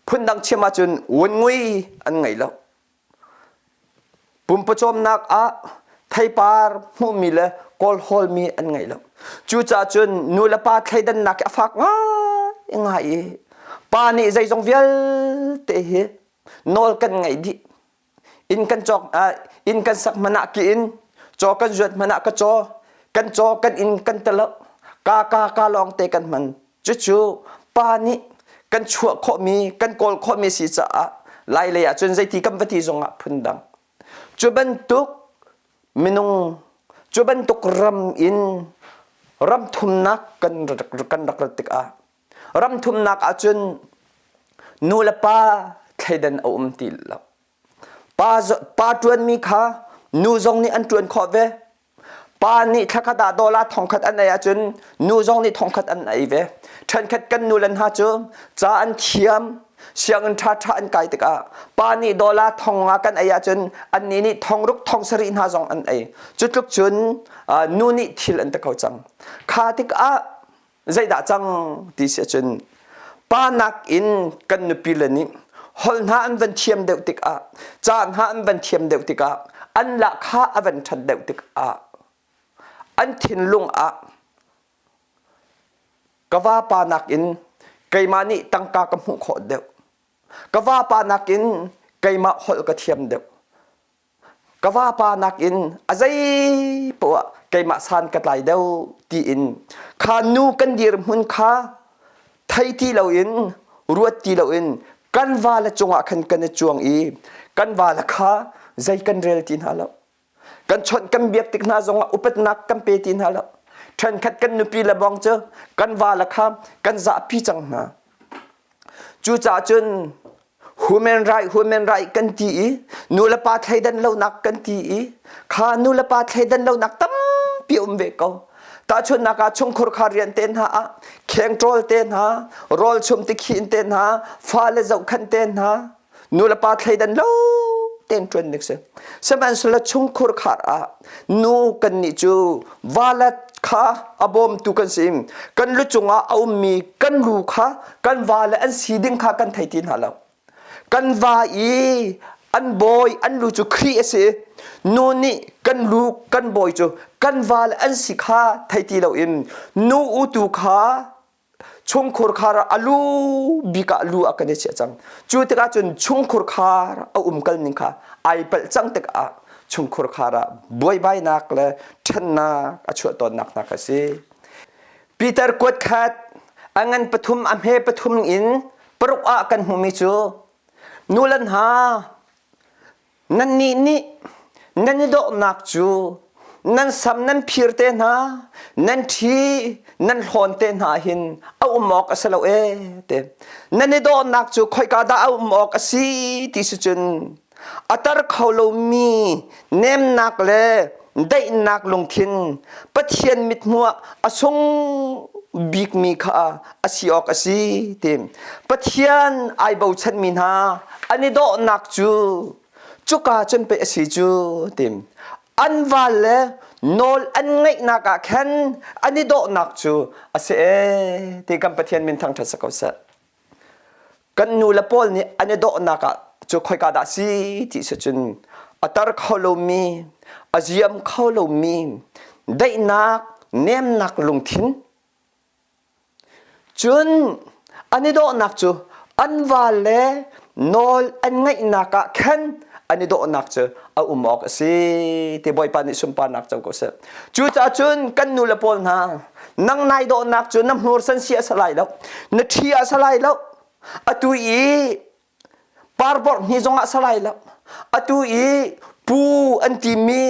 Phundang chim ahcun vunngui an ngei lo. Pumpawcawmnak ah theipar hmuhmi le kawlhawlmi an ngei lo. Cucaah cun nu le pa thleidannak hi a fak ngaingai i pa nih zeizong vialte hi nawl kan ngeih dih. Inn kan cawk inn kan sak hmanh ah ki in, caw kan zuat hmanh ah ka caw, kan caw kan inn kan talo, ka ka ka lawng te kan hman. Cucu pa nih kan chuah khawhmi, kan kawl khawhmi si caah Lailei ahcun zeiti kan va ti zongah phundang. Cu bantuk minung, cu bantuk ram in ram thumnak kan kan rak rat tikah ram thumnak ahcun nu le pa thleidan a um ti lo. Pa, pa ṭuanmi kha nu zong nih an ṭuan khawh ve. Pa nih thlakhat ah dollar thongkhat an ei ahcun nu zong nih thongkhat an ei ve. Ṭhenkhat kan nu le hna cu ca an thiam, sianginn ṭhaṭha an kai tikah pa nih dollar thong nga kan ei ahcun annih nih thongruk thong sarih hna zong an ei. Cu tluk cun nu nih thil an ti kho cang. Kha tikah zeidah cang ti si ahcun pa nakin kan nupi le nih holh hna an van thiam deuh tikah ca hna an van thiam deuh tikah an lahkhah a van ṭhat deuh tikah an thinlung ah ka vapa nakin keimah nih tangka ka hmuh khawh deuh ka vapa nakin keimah holh ka thiam deuh Ka vapa nakin a zei poah keimah san ka tlai deuh tiin kha nu kan dirhmun kha thei ti loin ruat ti loin kan vale cungah khan kan i cuang i kan vale kha zei kan rel ti hna lo. Kan chawnh kan biak tik hna zongah upatnak kan pe ti hna lo. Ṭhenkhat kan nupi le bawng cu kan vale kha kan zahpi cang hna. Cucaah cun human right human right kan ti i nu le pa thleidan lonak kan ti i kha nu le pa thleidan lonak tampi um ve ko. Tahchunhnak ah chungkhur kha rian te hna ah khengṭawl te hna, rawl chum tikhin te hna, fale zohkhenh te hna, nu le pa thleidan lo tein ṭuan ning si. Sihmanhsehlaw chungkhur khar ah nu kan nih cu va le. kha a bawmtu kan si. Kan lu cungah a ummi kan lu kha kan vale an si ding kha kan thei ti hna lo. Kan va i an bawi an lu cu Khrih a si. Nu nih kan lu kan bawi cu kan vale an si kha thei ti loin nu utu kha chungkhur khar a lu bik ah lu a kan i chiah cang. Cu tikah cun chungkhur khar a um kal ning kha ai palh cang tikah chungkhur khar ah buaibainak le ṭhennak a chuah tawnnak hna kha a si. Peter kuat khat a ngan pathum a hme pathum in paruk ah kan hmuhmi cu nu le hna Nannih nih nan i dawhnak cu nan sam nan phir te hna, nan ṭhi nan hlawn te hna hin a um awk a si lo ee te. Nan i dawhnak cu khoika dah a um awk a si ti si cun a tar kho lomi nemnak le daihnak lungthin Pathian mithmuh ah a sung bikmi kha a si awk a si ti. Pathian ai bochanmi hna an i dawhnak cu cuka cun pei a si cu tim an val le nawl an ngeihnak ah khan an i dawhnak cu a si ee ti kan Pathian min thangṭhat si ko seh. Kan nu le pawl nih an i dawhnak ah cu khoika dah si ti si cun a tar kho lomi a ziam kho lomi daihnak nemnak lungthin Cun an i dawhnak cu an vale nawl an ngaihnak ah khan an i dawhnak cu a um awk a si ti Bawipa nih sunparnak co ko seh. Cucaah cun kan nu le pawl hna nang nai dawhnak cu na hmur san si a si lai lo, na ṭhi a si lai lo. Atu i parborh hni zongah a si lai lo. Atu i pu an timi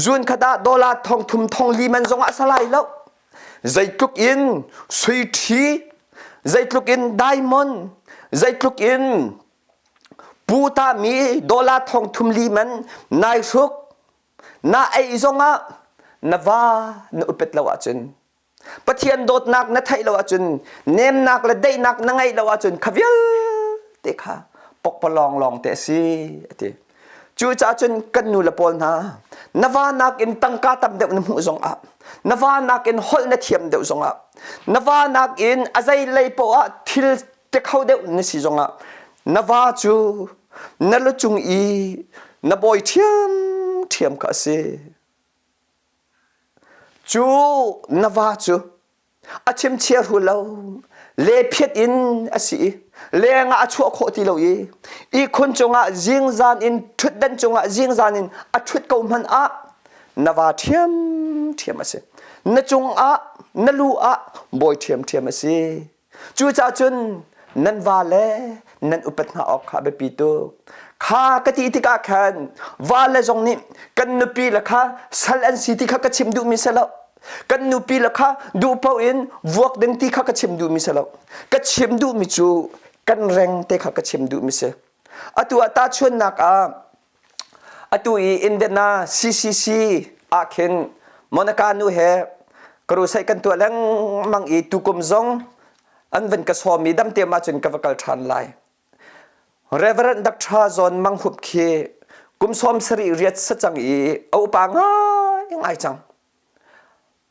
zun khat ah dollar thong thum thong li man zongah a si lai lo. Zeitluk in sui ṭhi, zeitluk in diamond, zeitluk in pu tami dollar thong thum li man nai hruk, na ei zongah na va na upet lo ahcun Pathian dawtnak na theih lo ahcun nemnak le daihnak na ngeih lo ahcun kha vialte kha pokpalawng lawng te a si a ti. Cucaah cun kan nu le pawl hna na va nakin tangka tam deuh na hmuh zongah na va nakin holh na thiam deuh zongah na va nakin a zei lei poah ah thil te kho deuh na si zongah na va cu na lu cung i na bawi ṭhiamṭhiam kha a si. Cu na va cu a chimchia hru lo lephiat in a si i leng ah a chuah khawh ti lo i ihkhun cungah zingzan in ṭhutdan cungah zingzan in a ṭhut ko hmanh ah na va ṭhiamṭhiam a si na cungah na lu ah bawi ṭhiamṭhiam a si Cucaah cun nan vale nan upat hna awk kha a biapi tuk. Kha ka ti tikah khan vale zong nih kan nupi le kha sal an si ti kha ka chim duhmi si lo. Kan nupi le kha duh paoh in vuak ding ti kha ka chim duhmi si lo. Ka chim duhmi cu kan reng te kha ka chim duhmi si. Atu ah tahchunhnak ah Atu i Indiana CCC ah khin Monica nu he crusade kan tuah lengmang i tukum zong an van ka sawm i dam team ahcun ka va kal ṭhan lai. Reverend Dr. John Mang Hup khi kum 70 riat sa cang i a upa ngaingai cang.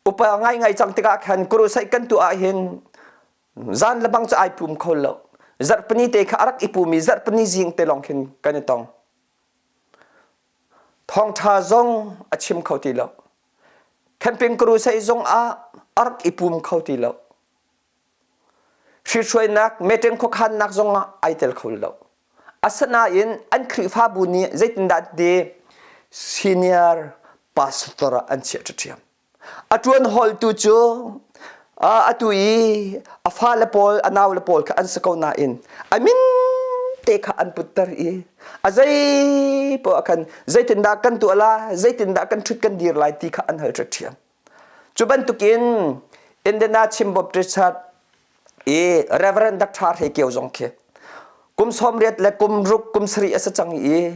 Upa ngaingai cang tikah khan crusade kan tuah ahhin Zan le bang cu ai pum kho lo. Zarhpini te kha a rak i pum i zarhpini zing te lawng khin kan i tong. Thawngṭha zong a chim kho ti lo. Camping crusade zong ah a rak i pum kho ti lo. Hrihruainak meeting khuakhannak zong ah ai tel kho lo. Asinain an Khrihfabu nih zeitindah ti senior pastor ah an chiah ṭhiam. A ṭuan hawltu cu atu i a fale pawl a naule pawl kha an si ko nain a min te kha an putter i a zei poah khan zeitindah kan tuah lai zeitindah kan ṭhut kan dir lai ti kha an hal ṭhiam. Cu bantukin Indiana Chin Baptist Church i Reverend Dr. Hre Kio zong khi kum 80 le kum ruk kum sarih a si cang i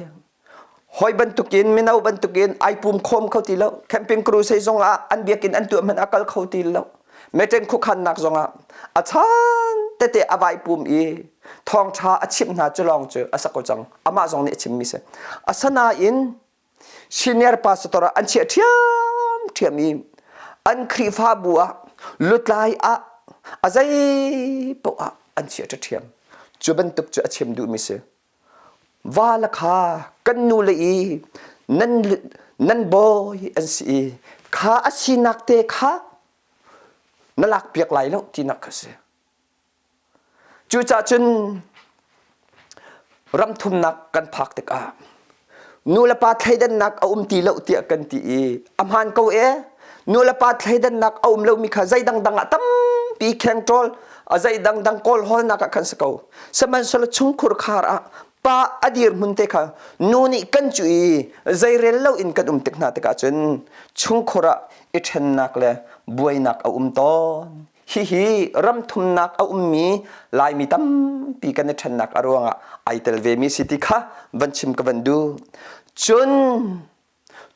Hoi bantukin mino bantukin ai pum khawm kho ti lo. Camping crusade zongah an biakinn an tuah hmanh a kal kho ti lo. Meṭeng khuakhannak zongah a chan tete a vai pum i thawngṭha a chimh hna cu lawng cu a sak ko cang. Amah zong nih a chimmi si. Asinain senior pastor ah an chiah ṭhiamṭhiam i An Khrihfabu ah lutlai ah a zei paoh ah an chia ṭhiam. Cu bantuk cu a chim duhmi si. Va le kha kan nu le i nan nan bawi an si i kha a sinak te kha na lakpiak lai lo tinak kha si. Cucaah cun ramthumnak kan phak tikah nu le pa thleidannak a um ti lo tiah kan ti i a hmaan ko e nu le pa thleidannak a um lomi kha zei dangdang ah tampi khengṭawl a zei dangdang kawl hawlnak ah khan si ko sihmanhsehlaw chungkhur khar ah pa a dirhmun te kha nu nih kan cu i zeirel lo in kan um tik hna tikah cun chungkhur ah i ṭhennak le buainak a um tawn Hihi ramthumnak a ummi Laimi tampi kan i ṭhennak a ruangah ai tel vemi si ti kha van chim ka van duh. Cun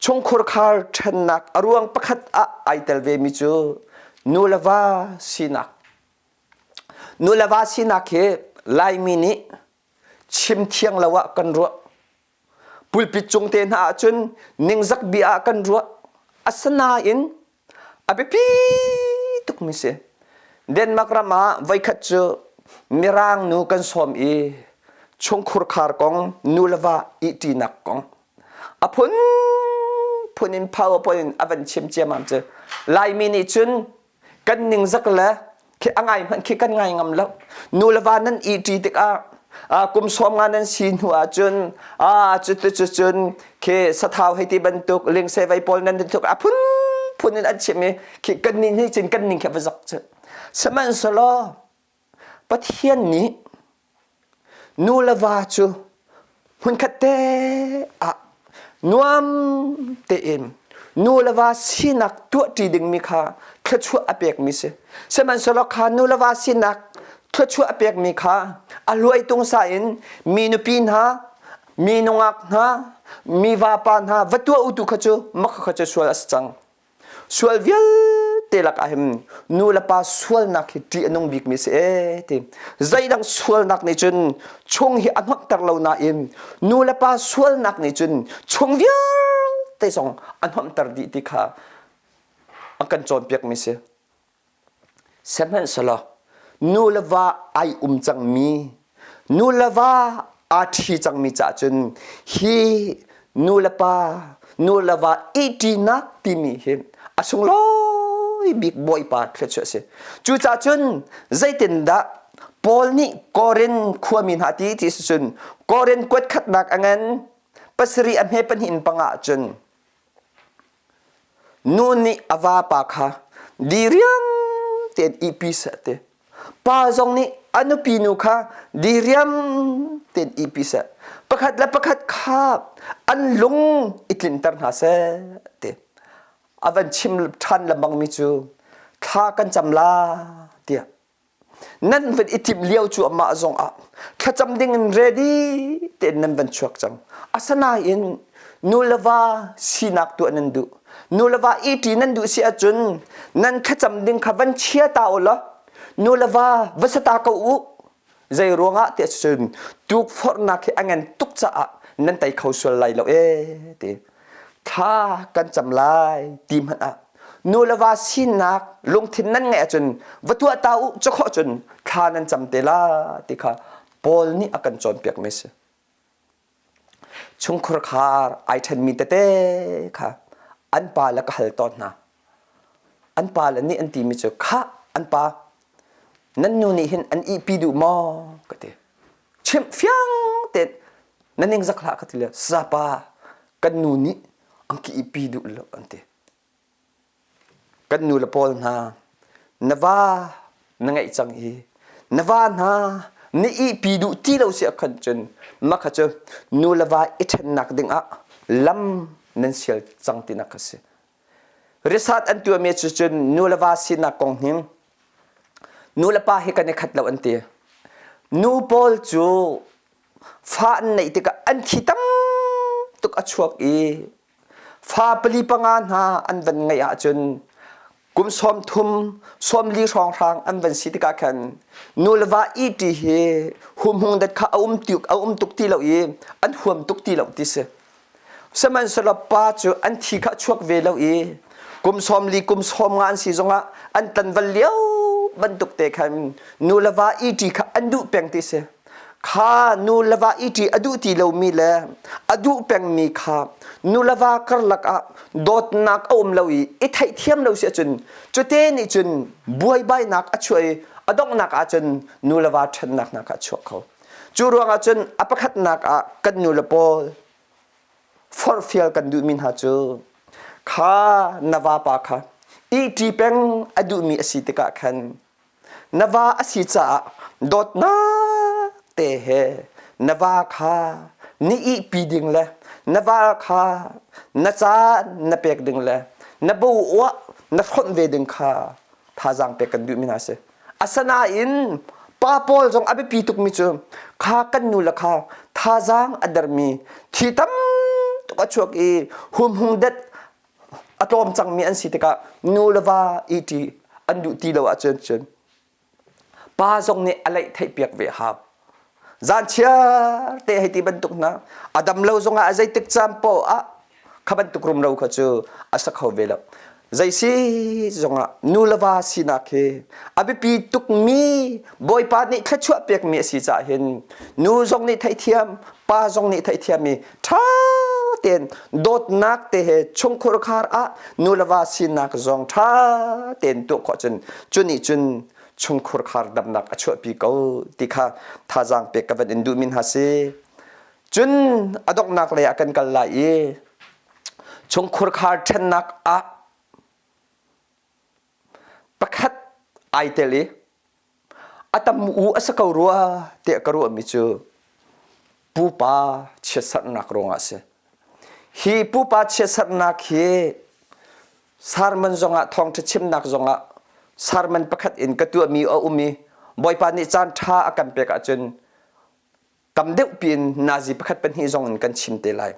chungkhur khar ṭhennak a ruang pakhat ah ai tel vemi cu nu le va sinak. Nu le va sinak hi Laimi nih chim thiang lo ah kan ruah. Pulpit cung te hna ahcun ningzak bia ah kan ruah. Asinain a biapi tukmi si. Denmark ram ah voikhat cu Mirang nu kan sawm i chungkhur khar kong nu le va ihṭinak kong a phunphun in PowerPoint in a van chim ciammam cu Laimi nih cun kan ningzak le khi a ngai hmanh khi kan ngai ngam lo nu le va nan i ṭi tikah kum sawm nga nan si hnu ahcun cu cu cun khi sathau hei ti bantuk lingse vei pawl nan tuk a phunphun in an chim i khi kan nih nih cun kan ning khi va zak cu sihmanhsehlaw Pathian nih nu le va cu hmunkhat te ah nuam tein nu le va sinak tuahṭi dingmi kha thluachuah a pekmi si. Sihmanhsehlaw kha nu le va sinak thluachuah a pekmi kha a luai tungsa in mi nupi hna, mi nungak hna, mi vapa hna va tuah u tu kha cu mah kha cu sual a si cang. Sual vialte lakah hin nu le pa sualnak hi ṭih a nung bikmi si ee ti. Zeidang sualnak nih cun chung hi a hnawmhter lo nain nu le pa sualnak nih cun chung vialte zong a hnawmhter dih ti kha a kan cawnpiakmi si. Sihmanhsehlaw nu le va ai um cangmi, nu le va aa ṭhi cangmi caah cun hi nu le pa, nu le va ihṭinak timi hi a sunglawi bik Bawipa thluachuah a si. Cucaah cun zeitindah Paul nih Korin khuami hna ti ti si cun Korin kuat khatnak a ngan pasarih a hme pahnih in panga ah cun Nu nih a vapa kha diriam tein ihpi seh ti. Pa zong nih a nupi nu kha diriam tein ihpi seh. Pakhat le pakhat kha an lung i tlinter hna seh ti. A van chim ṭhan lengmangmi cu thla kan cam la tiah Nan van i timh lio cu amah zong ah thlacam ding in ready tein nan van chuak cang. Asinain nu le va sinak tuah nan duh. Nu le va iti nan duh si ahcun nan thlacam ding kha van chia ta u law nu le va va sata ko u. Zei ruangah tiah cun tukforhnak hi a ngan tuk caah nan tei kho sual lai lo ee ti. Thla kan cam lai ti hmanh ah nu le va sinak lungthin nan ngeih ahcun va tuah ta u cakhawh cun thla nan cam te la ti kha Paul nih a kan cawnpiakmi si. Chungkhur khar ai ṭhenmi tete kha an pa le ka hal tawn hna. An pa le nih an timi cu khah an pa nan nu nih hin an ihpi duh maw ka ti. Chimh fiang tein na ningzak hlah ka ti le sapa kan nu nih an ki ihpi duh lo an ti. Kan nu le pawl hna na va na ngeih cang i na va hna na ihpi duh ti lo si ahkhan cun mah kha cu nu le va i ṭhennak dingah lam nan sial cang tinak kha si. Risat an tuahmi cu cun nu le va sinak kong hi nu le pa hi kan i khat lo an ti. Nu pawl cu fa an neih tikah an thi tam tuk a chuak i Fa pali panga hna an van ngeih ahcun kum 30, 40 hrawnghrang an van si tikah khan nu le va iti hi humhung dat kha a um tuk a um tuk ti lo i an huam tuk ti lo ti si. Sihmanhsehlaw pa cu an thi kha chuak ve lo i Kum 40 kum 50 an si zongah an tlanval lio bantuk te khan nu le va iti kha an duh peng ti si. Kha nu le va iti a duh ti lomi le a duh pengmi kha nu le va karlak ah dawtnak a um lo i i theihthiam lo si ahcun cute nih cun buaibainak a chuah i a donghnak ahcun nu le va ṭhennak hna kha a chuak kho. Cu ruangah cun a pakhatnak ah kan nu le pawl forhfial kan duhmi hna cu kha na vapa kha ihṭi peng a duhmi a si tikah khan na va a si caah dawtnak te he na va kha ni ihpi ding le na va kha na caan na pek ding le na bo uah na hronh ve ding kha thazaang pek kan duhmi hna a si. Asinain pa pawl zong a biapi tukmi cu kha kan nu le kha thazaang a dermi thi tam tuk a chuak i humhung det a tlawm cangmi an si tikah nu le va iti an duh ti lo ahcun cun pa zong nih a leih theihpiak ve hau. Zan chiar te hei ti bantuk hna a dam lo zongah a zeitik caan poah ah kha bantuk rumro kha cu a sa kho ve lo. Zei si zongah nu le va sinak hi a biapi tukmi Bawipa nih thluachuah pekmi a si caah hin nu zong nih theihthiam pa zong nih theihthiam i ṭha tein dawtnak te he chungkhur khar ah nu le va sinak zong ṭha tein tuah khawh cun cu nih cun chungkhur khar damnak a chuahpi ko ti kha thazaang pek ka van in duhmi hna si. Cun a donghnak lei ah kan kal lai i chungkhur khar ṭhennak ah pakhat ai tel i a tam u a si ko rua tiah ka ruahmi cu pupa chiatserhnak ruangah a si. Hi pupa chiatserhnak hi Sermon zongah thawngṭha chimnak zongah sermon pakhat in ka tuahmi a um i Bawipa nih caan ṭha a kan pek ahcun tam deuh piin nazi pakhat pahnih zong in kan chim te lai.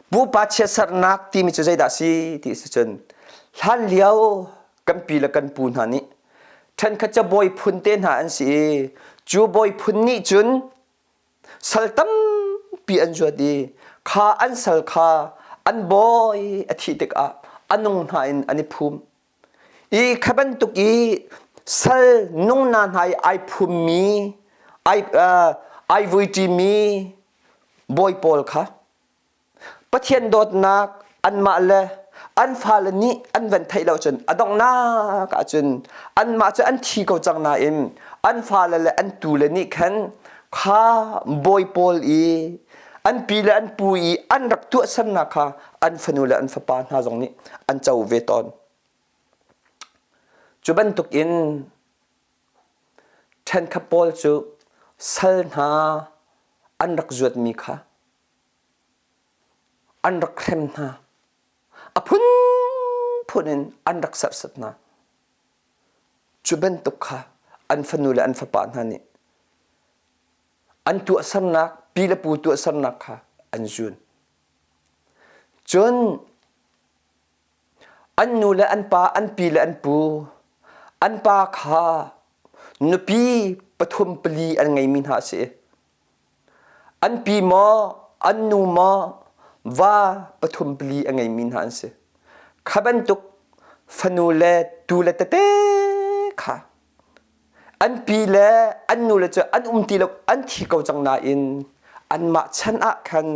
Pupa chiatserhnak timi cu zeidah si ti si cun hlan lio kan pi le kan pu hna nih ṭhenkhat cu bawi phun te hna an si i cu bawi phun nih cun Sal tampi an zuat i kha an sal kha an bawi a thih tikah a nung hna in an i phum. I kha bantuk i sal nung na hna i ai phummi, ai, uh, ai vuiṭimi bawi pawl kha Pathian dawtnak anmah le an fale nih an van theih lo cun a donghnak ahcun anmah cu an thi ko cang nain an fale le an tule nih khan kha bawi pawl i an pi le an pu i an rak tuahsernak kha an fanu le an fapa hna zong nih an co ve tawn. Cu bantukin ṭhenkhat pawl cu sal hna an rak zuatmi kha an rak hrem hna. A phunphun in an rak serhsat hna. Cu bantuk kha an fanu le an fapa hna nih an tuahsernak, pi le pu tuahsernak kha an zun. Cun an nu le an pa, an pi le an pu, an pa kha nupi pathum pali an ngeimi hna a si. An pi maw, an nu maw, va pathum pali a ngeimi hna an si. Kha bantuk fanu le tu le tete kha an pi le an nu le cu an um ti lo an thi ko cang nain anmah chan ah khan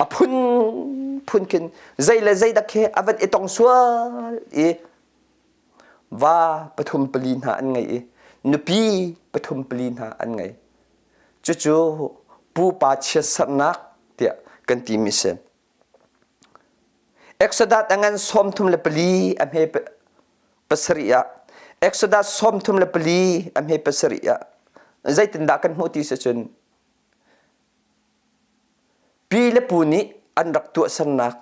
a phunphun khin zei le zei dak he a van i tong sual i va pathum pali hna an ngei i nupi pathum pali hna an ngei. Cucu pupa chiatserhnak tiah kan timi si. Exodus a ngan 34 a hme pasarih ah Exodus 34 a hme pasarih ah zeitindah kan hmuh ti si cun pi le pu nih an rak tuahsernak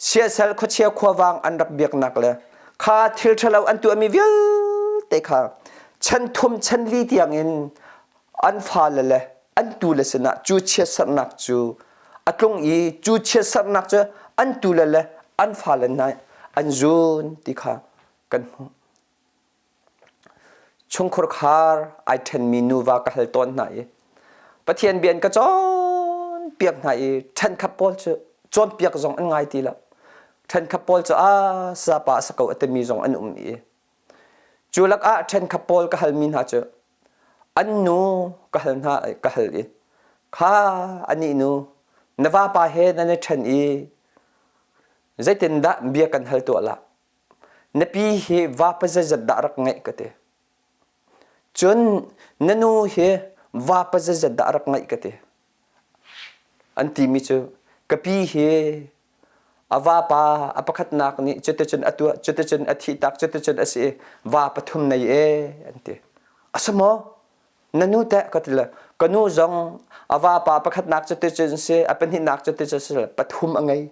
siasal khuachia khuavang an rak biaknak le kha thil ṭhalo an tuahmi vialte kha chan thum chan li tiangin an fale le an tule sinah cu chiatserhnak cu a tlung i cu chiatserhnak cu an tule le an fale hna an zun ti kha kan hmuh. Chungkhur khar ai ṭhenmi nuva ka hal tawn hna i Pathian bia in ka cawnpiak hna i ṭhenkhat pawl cu cawnpiak zong an ngai ti lo. Ṭhenkhat pawl cu a sapa a si ko a timi zong an um i cu lakah ṭhenkhat pawl ka halmi hna cu an nu ka hal hna ka hal i kha anih nu na vapa he nan i ṭhen i zeitindah bia kan hal tuah lah na pi hi vapa zeizat dah rak ngeih ka ti cun na nu hi vapa zeizat dah rak ngeih ka ti An timi cu ka pi hi a vapa a pakhatnak nih cuticun a tuah, cuticun a thihtak, cuticun a si i va pathum nei e an ti. A si maw? Na nu teh ka ti le ka nu zong a vapa pakhatnak cuticun si, a pahnihnak cuticun si pathum a ngei.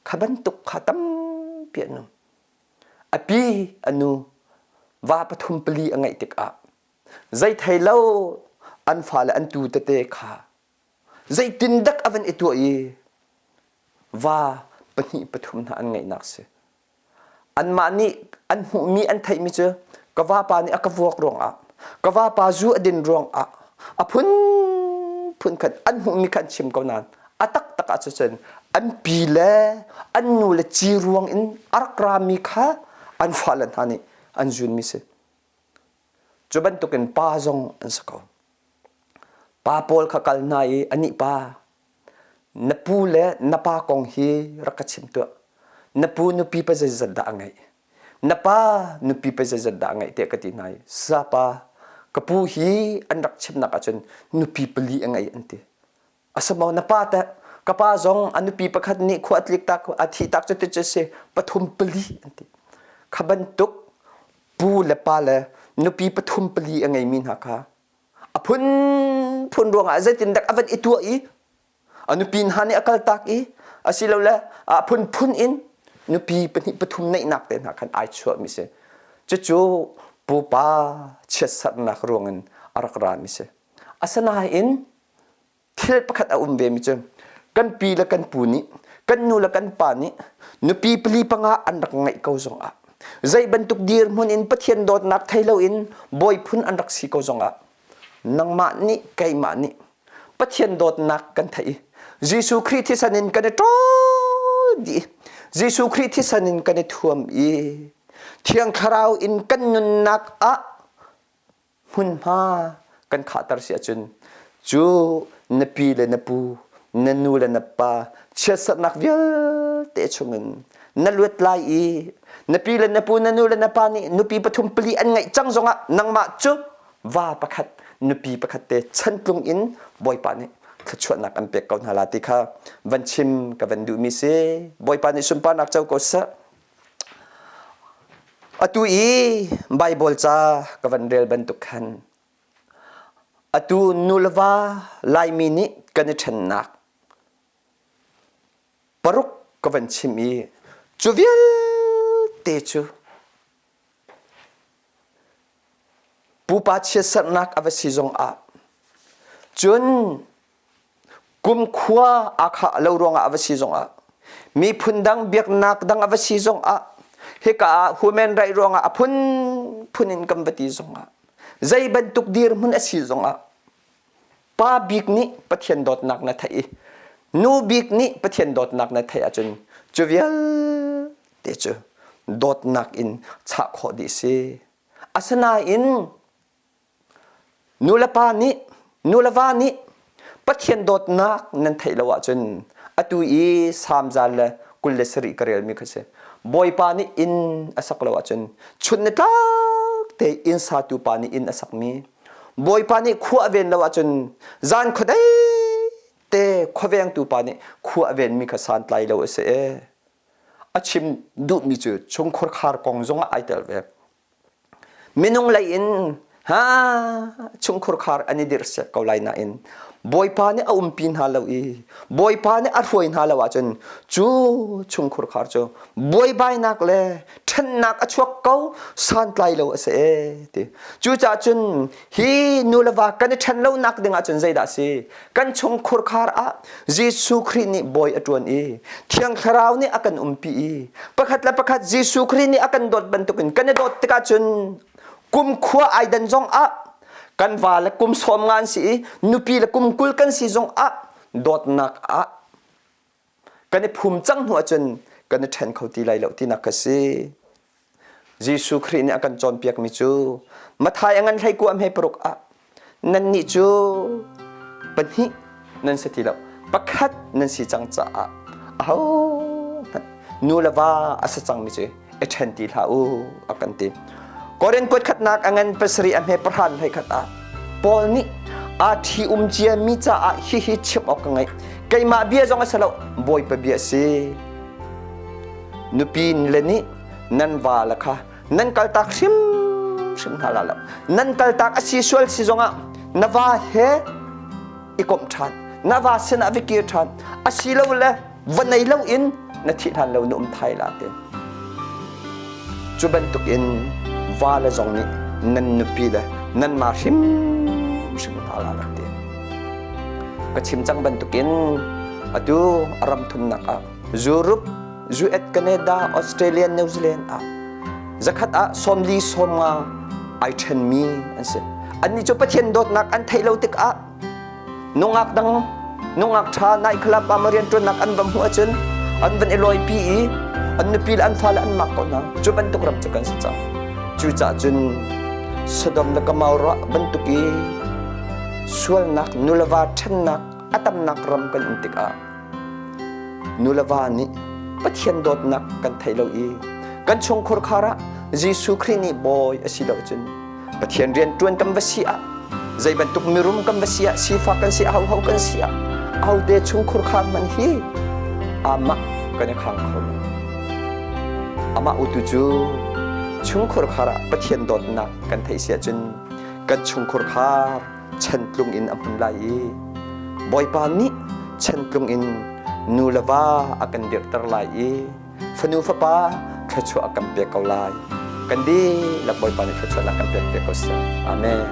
Kha bantuk kha tampi an um. A pi a nu va pathum pali a ngeih tikah Zei thei lo an fale an tu tete kha zeitindak a van i tuah i va pahnih pathum hna an ngeihnak si. Anmah nih an hmuhmi an theihmi cu ka vapa nih a ka vuak ruangah ka vapa zu a din ruangah a phunphun khan an hmuhmi kha an chim ko nain a taktak ah cun an pi le an nu le ci ruang in a rak rami kha an fale hna nih an zunmi si. Cu bantukin pa zong an si ko. Pa pawl kha kal hna i anih pa, na pu le na pa kong hi rak ka chim tuah. Na pu nupi pa zeizat dah a ngeih? Na pa nupi pa zeizat dah a ngeih tiah ka ti hna i sapa ka pu hi an rak chimnak ahcun nupi pali a ngei an ti. Asamaw na pa teh ka pa zong a nupi pakhat nih khua a tlik tak a thi tak cu ti cu si pathum pali an ti. Kha bantuk pu le pa le nupi pathum pali a ngeimi hna kha a phunphun ruangah zeitindak a van i tuah i a nupi hna nih a kaltak i asilole a phunphun in nupi pahnih pathum neihnak te hna khan ai chuahmi si. Cucu pupa chiatsernak ruangin a rak rami si. Asinain thil pakhat a um vemi cu kan pi le kan pu nih kan nu le kan pa nih nupi pali panga an rak ngeih ko zongah zei bantuk dirhmun in Pathian dawtnak thei loin bawi phun an rak si ko zongah nangmah nih keimah nih Pathian dawtnak kan theih i Jesuh Khrih thisen in kan i ṭawl dih Jesuh Khrih thisen in kan i thuam i Thiang Thlarau in kan nunnak ah hmunhma kan khahter si ahcun cu na pi le na pu na nu le na pa chiatsernak vialte chungin na luat lai i na pi le na pu na nu le na pa nih nupi pathum pali an ngeih cang zongah nangmah cu va pakhat nupi pakhat te chantlung in Bawipa nih thluachuahnak an pek ko hna la ti kha van chim ka van duhmi si Bawipa nih sunparnak co ko seh Atu i Baibal ca ka van rel bantuk khan atu nuleva Laimi nih kan i ṭhennak paruk ka van chim i cu vialte cu pupa chiatserhnak a va si zongah cun Kumkhua aa khah lo ruangah a va si zongah miphun dang biaknak dang a va si zongah hika ah human right ruangah a phunphun in kan va ti zongah zei bantuk dirhmun a si zongah pa bik nih Pathian dawtnak na theih i nu bik nih Pathian dawtnak na theih ahcun cu vialte cu dawtnak in chah khawh dih si. Asinain Nulepa nih nuleva nih Pathian dawtnak nan theih lo ahcun atu i Salm zal le 27 ka relmi kha si. Bawipa nih inn a sak lo ahcun chun ni tlak te inn satu pa nih inn a sakmi Bawipa nih khua a ven lo ahcun zan khuadei te khuavengtu pa nih khua a venmi kha santlai lo a si ee. A chim duhmi cu chungkhur khar kong zongah ai tel ve. Minung lei in ha chungkhur khar an i dirh sek ko lai nain Bawipa nih a umpi hna lo i Bawipa nih a hruai hna lo ahcun cu chungkhur khar cu buaibainak le ṭhennak a chuak ko santlai lo a si ee ti. Cucaah cun hi nu le va kan i ṭhen lonak ding ahcun zeidah a si? Kan chungkhur khar ah Jesuh Khrih nih bawi a ṭuan i Thiang Thlarau nih a kan umpi i pakhat le pakhat Jesuh Khrih nih a kan dawt bantukin kan i dawt tikah cun kumkhua ai dan zong ah kan va le kum sawm nga an si i nupi le kum 20 kan si zong ah dawtnak ah kan i phum cang hnu ahcun Kan i ṭhen kho ti lai lo tinak ka si. Jesuh Khrih nih a kan cawnpiakmi cu Mathai a ngan hlei kua hme paruk ah nannih cu pahnih nan si ti lo pakhat nan si cang caah ahohmanh nu le va a si cangmi cu i ṭhen ti hlah u a kan ti. Korin kuat khatnak a ngan pasarih a hme pahran hlei khat ah Paul nih aa ṭhi um ciami caah hihi chim awk ka ngeih. Keimah bia zong a si lo, Bawipa bia a si. Nupi le nih nan va le kha nan kaltak hrimhrim hna la lo. Nan kaltak a si sual si zongah na va he i komh ṭhan, na va sinah va kir ṭhan, asilole va nei loin na thih hlan lo na um thai la ti. Cu bantukin va le zong nih nan nupi le nanmah hrimhrim hna la rak ti. Ka chim cang bantukin atu a ram thumnak ah Europe, US, Canada, Australia, New Zealand ah zakhat ah 40 50 ai ṭhenmi an si. Annih cu Pathian dawtnak an theih lo tikah nungak dang nungak ṭha night club ah rian ṭuannak an va hmuh ahcun an van i lawipi i an nupi le an fale an mak ko hna. Cu bantuk ram cu kan si cang. Cucaah cun Sodom le Gomorrah bantuk i sualnak nuleva ṭhennak a tamnak ram kan um tikah Nuleva nih Pathian dawtnak kan thei lo i kan chungkhur khar ah Jesuh Khrih nih bawi a si lo cun Pathian rian ṭuan kan va si ah zei bantuk mirum kan va si ah sifak kan si ahoho kan si ah ahote chungkhur khar hmanh hi amah kan i khang kho lo. Amah utu cu chungkhur khar ah Pathian dawtnak kan theih si ahcun kan chungkhur khar chantlung in a hmun lai i Bawipa nih chantlung in nu le va a kan dirhter lai i fanu fapa thluachuah a kan pek ko lai. Kan dihlak Bawipa nih thluachuahnak kan pek piak ko seh. Amen.